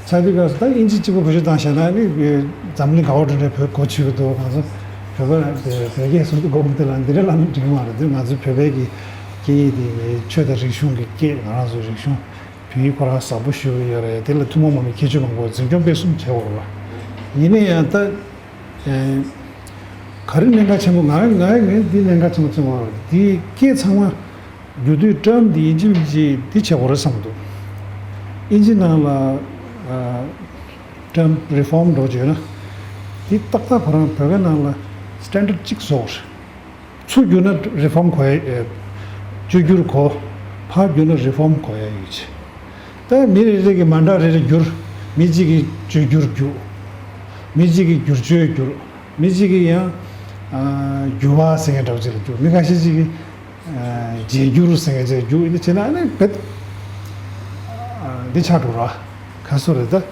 ཆགས་དུས་སྐབས་སུ་ད་ཨིན་ཇི་གཅིག་པོ་བེད་སྤྱོད་བཏང་བཞག་ན་ནི་འཛམ་བུ་གླིང་ག་བ་འགྲོ་འདྲའི་བོད་གོ་ཆོད་ཀྱི་འདུག་ང་ཚོ་བོད་པ་བོད་སྐད་གསུང་གི་དགོས་མི་འདུག་ལ་འདི་འདྲ་ལབ་ན་འགྲིག་གི་མ་རེད། འདི་ང་ཚོའི་བོད་པའི་གི་སྐད་ཡིག་དེ་ཆོས་དང་རིག་གཞུང་གི་སྐད་ང་རང་ཚོའི་རིག་གཞུང་བོད་ཡིག་ཁོ་རང་ཟབ་པོ་ཞེ་པོ་ཡོད་རེད། དེ་ལ་ཐུན་མོང་མ་ཡིན་པའི་ཁྱད་ཆོས་མང་པོ་འཛིན་སྐྱོང་སྤེལ་གསུམ་བྱེད་དགོས་རེད་བ། ཡིན་ན་ཡང་ད་ཨེ་ག་རེ་གནད་འགག་ཆེན་པོ་ང་ང་ངས་འདི་གནད་འགག་ཆེན་པོ་བརྩི་གི་ཡོད་རེད། འདི་སྐད་ཚང་མ་བསྒྱུར་དུས་ཊརམ་འདི་ཡིན་གཅིག་མིན་གཅིག་འདི་བྱེད་དགོས་རེད་བསམ་གྱི་འདུག་ཨིན་ཇི་ནང་ལ་ཨ་term reform་འགྲོ་བྱས་ན། དེ་ཏག་ཏག་ཁོ་རང་བོད་སྐད་ནང་ལ་standard་གཅིག་བཟོ་དགོས་རེད། ཚུར་བསྒྱུར་ན་reform་གོ་ཡ་ཨེ། བཅོས་བསྒྱུར་གོ། ཕར་བསྒྱུར་ན་reform་གོ་ཡ་ཡོད་ཅེས། ད་མི་རེ་རེ་གི་མནྟྲ་རེ་རེ་བསྒྱུར། མི་གཅིག་གིས་བཅོས་བསྒྱུར་བསྒྱུར། མི་གཅིག་གིས་བསྒྱུར་བཅོས་བསྒྱུར། མི་གཅིག་གིས་ཡང་ཨ་འགྱུར་བ་ཟེར་མཁན་འདྲ་བོ་ཅིག་ལ་བསྒྱུར། མི་ཁ་ཤས་ཅིག་གིས་ཨ་བརྗེ་བསྒྱུར་ཟེར་མཁན་ཅིག་ལ་བསྒྱུར། ཡིན་ན་བྱས་ན་ཨ་ནི་རྦད་ཨ་འདི་ཆགས་འགྲོ་ར། ཁ་སོ་རེད་ད།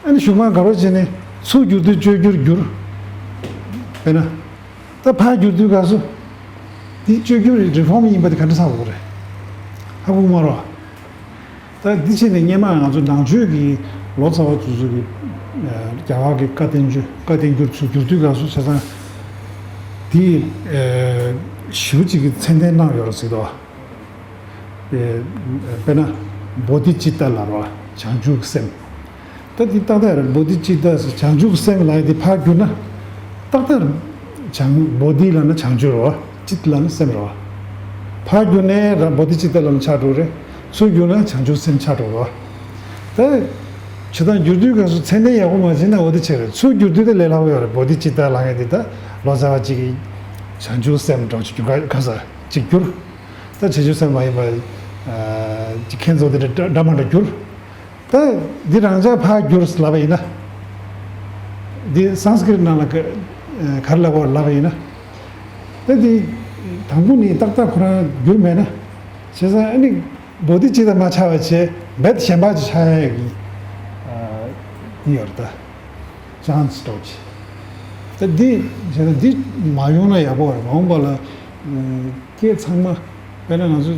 ཨ་ནི་གཞུག་མ་དགའ་རོགས་བྱས་ནས་ཚུར་བསྒྱུར་དུས་བཅོས་བསྒྱུར་བསྒྱུར། དཔེར་ན། ད་ཕར་བསྒྱུར་དུས་སྐབས་སུ། འདི་བཅོས་བསྒྱུར་reform་ཡིན་པ་དེ་ག་འདྲ་ཆགས་དགོས་རེད། ཧ་གོ་མ་རེད། ད་འདི་བྱས་ནས་སྔོན་མ་ང་ཚོ་ནང་ཆོས་ཀྱི་ལོ་ཙཱ་བ་དེ་ཚོ་གི་ཨ་རྒྱ་གར་གྱི་བཀའ་བསྟན་བཅོས་བཀའ་བསྟན་འགྱུར་ཚུར་བསྒྱུར་དུས་སྐབས་སུ་བྱས་ཙང་། འདི་ཨ་ཞེ་པོ་ཅིག་གི་མཚན་ལྡན་གནང་ཡོད་རེད་ཟེར་དོ། ཨ་དཔེར་ན་བོ་དྷི་ཙིཏྟ་ལབ་རེད་བ། བྱང་ཆུབ་སེམས། ད་འདི་ཏག་ཏག་རེད། བོ་དྷི་ཙིཏྟ་ཟེར་བྱང་ཆུབ་སེམས་ལབ་ཡ་འདི་ཕར་བསྒྱུར་ན་ཏག་ཏག་རེད། བྱང་བོ་དྷི་ལབ་ན་བྱང་ཆུབ་རེད་བ། ཙིཏྟ་ལབ་ན་སེམས་རེད་བ། ཕར་བསྒྱུར་ནས་རང་བོ་དྷི་ཙིཏྟ་ལབ་ན་ཆགས་འགྲོ་རེད། ཚུར་བསྒྱུར་ན་བྱང་ཆུབ་སེམས་ཆགས་འགྲོ་རེད་བ། ད་བྱེད་སྟངས་བསྒྱུར་དུས་སྐབས་སུ་མཚན་ལྡན་ཡག་པོ་མ་བྱས་ན་འོ་དེ་ཆགས་རེད། ཚུར་བསྒྱུར་དུས་དེ་ལས་སླ་པོ་ཡོད་རེད། བོ་དྷི་ཙིཏྟ་ལབ་མཁན་དེ་ད་ལོ་ཙཱ་བ་གཅིག་གིས་བྱང་ཆུབ་སེམས་འདྲ་བོ་ཅིག་བསྒྱུར། ག་ག་ས་ཅིག་བསྒྱུར། ད་བྱང་ཆུབ་སེམས་མ་ཡིན་པ་ཨ་ཅིག་ཁྱེད་ཚོ་དེ་འདྲ་འདྲ་མ་འདྲ་བསྒྱུར། ད་འདི་རང་ཅག་ཕར་བསྒྱུར་ལབ་པ་ཡིན་ན། འདི་སཾ་སྐྲྀཏ་ནང་ལ་ག་ག་རེ་ལབ་དགོས་ལབ་པ་ཡིན་ན། ད་འདི་དང་པོ་ནས་ཏག་ཏག་ཁོ་རང་བསྒྱུར་མེད་ན། བྱས་ཙང་ཨ་ནི་བོ་དྷི་ཙིཏྟ་མ་ཆགས་པ་བྱས་རྦད་གཞན་པ་ཅིག་ཆགས་ཡ་གི་ཨ་འདི་ཡོད་རེད་ད། ཅན་སི་འདྲ་བོ་ཅིག་ད་འདི་བྱས་ན་འདི་མ་ཡོང་ན་ཡག་པོ་རེད། མ་འོངས་པ་ལ་ཨ་སྐད་ཚང་མ་དཔེར་ན་ང་ཚོ་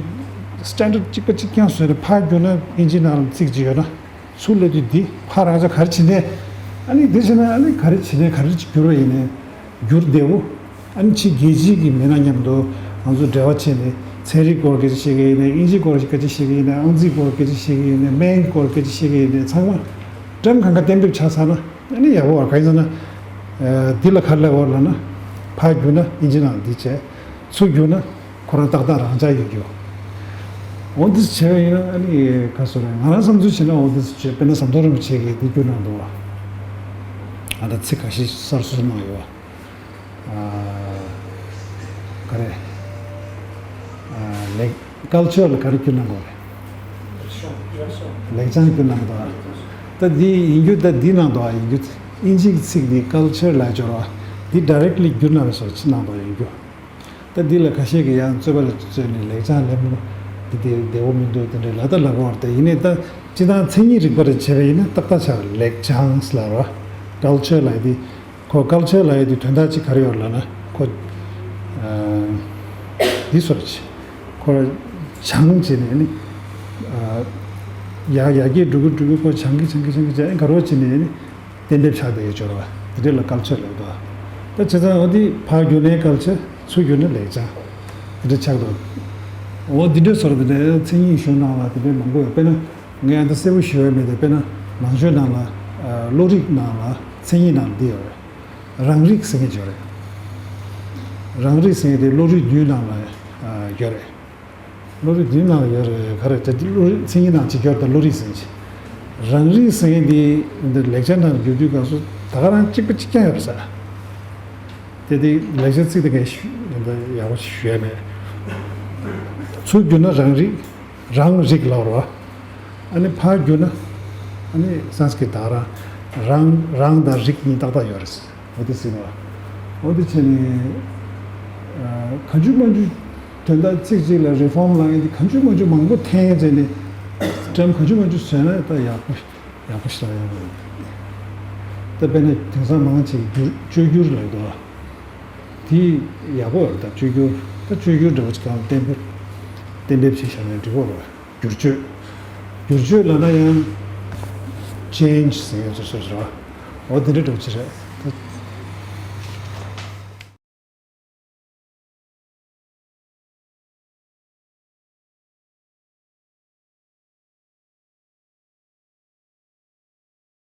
སི་ཊན་ཌར་ཌ་གཅིག་པ་གཅིག་རྐྱང་བཟོས་ནས་ཕར་བསྒྱུར་ན་ཨིན་ཇི་ནང་ལ་ཚིག་ཅིག་ཡོད་ན་ཚུར་སླེབས་དུས་འདི་ཕར་རང་ཚོ་ག་རེ་བྱེད་ནས་ཨ་ནི་འདི་བྱས་ན་ཨ་ནི་ག་རེ་བྱེད་ནས་ག་རེ་ཅིག་བསྒྱུར་བ་ཡིན་ནའི་བསྒྱུར་བདེ་བོ། ཨ་ནི་ཕྱི་རྒྱལ་སྤྱིའི་གི་མི་སྣ་མཉམ་དུ་ང་ཚོ་འབྲེལ་བ་བྱས་ནས་ཚན་རིག་སྐོར་སྐད་ཆ་བཤད་ཀྱི་ཡིན་ནའི་ཨིན་ཇིའི་སྐོར་སྐད་ཆ་བཤད་ཀྱི་ཡིན་ནའི་ཨང་རྩིས་སྐོར་སྐད་ཆ་བཤད་ཀྱི་ཡིན་ནའི་སྨན་སྐོར་སྐད་ཆ་བཤད་ཀྱི་ཡིན་ནའི་ཚང་མ་འགྲེམས་གང་ག་གཏན་འབེབས་ཆགས་ཚར་ན་ཨ་ནི་ཡག་པོ་བ། གང་ཡིན་ཟེར་ན་ཨ་འདི་ལ་ག་རེ་ལབ་དགོས་ལབ་ན་ཕར་བསྒྱུར་ན་ཨིན་ཇི་ནང་འདི་བྱས། ཚུར་བསྒྱུར་ན་ཁོ་རང་ཏག་ཏག་རང་འཇགས་ཡོད་རྒྱུ། འོ་འདི་བྱས་པ་ཡིན་ན་ཨ་ནི་ག་སོ་རེད། ང་རང་བསམ་ཚུལ་བྱས་ན་འོ་འདི་བྱས། དཔེར་ན་ཟམ་གདོང་རིན་པོ་ཆེ་གིས་འདི་བསྒྱུར་གནང་འདུག་བ། ཨ་ད་ཚིག་ཁ་ཤས་གསར་བཟོ་གནང་ཡོད་བ། ཨ་ག་རེ། ཨ་ལེགས་ཀལ་ཅར་ལ་ག་རེ་བསྒྱུར་གནང་དགོས་རེད། ལེགས་བྱང་བསྒྱུར་གནང་འདུག་བ། ད་འདི་ཡིན་རྒྱུ་ད་འདི་ནང་དུ་ཨ་ཡིན་རྒྱུ་ཨིན་ཇིའི་ཚིག་འདི་ཀལ་ཅར་ལ་སྦྱོར་བ་འདི་ཌའི་རེག་ལི་བསྒྱུར་གནང་བའི་སོ་ཅི་གནང་འདུག་ཡིན་རྒྱུ། ད་འདི་ལ་ཁ་ཤས་ཀྱིས་ཡང་རྩོད་པ་ལ་རྩོད་ནས་ལེགས་བྱང་ལེན་མི་འདི་དེ་བདེ་བོ་མི་འདུག་དེ་འདྲའི་ལབ་ད་ལབ་པ་བར་དེ་ཡིན་ནའི་ད་སྤྱི་བཏང་མཚན་ཉིད་རིག་པ་རེ་བྱས་པ་ཡིན་ན་ཏག་ཏག་ཆགས། ལེགས་བྱང་ལབ་ར། ཀལ་ཅར་ལབ་ཡ་དེ་ཁོ་ཀལ་ཅར་ལབ་ཡ་དེ་དོན་དག་ཅིག་ག་རེ་ཡོད་ལབ་ན་ཁོ་ཨ་འདི་སོར་ཅིག་ཁོ་བྱང་བྱས་ནས་ནི་ཨ་ཡ་ཡ་གི་འགྲོ་གི་འགྲོ་གི་ཁོ་བྱང་གི་བྱང་གི་བྱང་གི་བྱས་ག་རེ་བྱས་ནས་ནི། གཏན་འབེབས་ཆགས་བསྡད་ཡོད་སྦྱོར་བ་དེ་འདྲ་ལ་ཀལ་ཅར་ལབ་འདུག་ད་བྱས་ཙང་འོ་འདི་ཕར་བསྒྱུར་ནས་ཀལ་ཅར། ཚུར་བསྒྱུར་ན་ལེགས་བྱང་། དེ་འདྲ་ཆགས་འདུག་འོ་འདི་འདྲའི་སོར་དེ་འདྲའི་མཚན་ཉིད་ཞུ་གནང་བ་དེ་འདྲའི་མང་པོ་ཡོད། དཔེར་ན་ངས་ཨ་འདི་གསལ་པོ་ཞུ་ཡ་མེད་དེ། དཔེར་ན་ནང་ཆོས་ནང་ལ་ཨ་བློ་རིག་ནང་ལ་མཚན་ཉིད་ནང་འདི་ཡོད་རེད། རང་རིག་ཟེར་མཁན་ཅིག་ཡོད་རེད། རང་རིག་ཟེར་མཁན་དེ་བློ་རིག་བདུན་ནང་ལ་ཨ་ཡོད་རེད། བློ་རིག་བདུན་ནང་ཡོད་རེད། ག་རེ་ད་འདི་བློ་རིག་མཚན་ཉིད་ནང་གཅིག་ཡོད་རེད། ད་བློ་རིག་ཟེར་གྱི། རང་རིག་ཟེར་མཁན་འདི་འདི་ལེགས་སྦྱར་ནང་བསྒྱུར་དུས་སྐབས་སུ་ད་ག་རང་གཅིག་པ་གཅིག་རྐྱང་ཡོད་རེད་ཟེར། དེ་དེ་ལེགས་སྦྱར་ཚིག་དེ་གས་ཞུ་འདི་ཡག་པོ་ཞུ་ཡ་མེད། ཚུར་བསྒྱུར་ན་རང་རིག་རང་རིག་ལབ་རེད་བ། ཨ་ནི་ཕར་བསྒྱུར་ན་ཨ་ནི་སཾ་སྐྲྀ་ཏ་རང་རང་རང་དང་རིག་གཉིས་ཏག་ཏག་ཡོད་རེད། འོ་དེ་ཟེར་བ། འོ་དེ་བྱས་ནས་ཨ་གང་བྱུང་མང་བྱུང་དོན་དག་ཚིག་གཅིག་ལ་རི་ཕོམ་ལབ་མཁན་དེ་གང་བྱུང་མང་བྱུང་མང་པོ་འཐེན་བྱས་ནས་ཊརམ་གང་བྱུང་མང་བྱུང་བཟོས་ན་ད་ཡག་པོ་ཡག་པོ་ཞིག་ལ་ཡག་པོ་རེད། ད་དཔེར་ན་དེང་སང་མང་ཆེ་བསྒྱུར་བཅོས་བསྒྱུར་ལབ་འདུག་དེ་ཡག་པོ་རེད། ད་བཅོས་བསྒྱུར་ད་བཅོས་བསྒྱུར་འདྲ་བོ་ཅིག་གང་གཏན་འབེབས་གཏན་འབེབས་བྱས་བཞག་ན་འགྲིག་གོ་རེད། བསྒྱུར་བཅོས། བསྒྱུར་བཅོས་ལབ་ན་ཡང་ཅེན་ཇི་ཟེར་ཡོད་ཚུལ་སོ་སོ་རེད་བ། འོ་དེ་འདྲ་འདྲ་བོ་ཅིག་རེད། ད་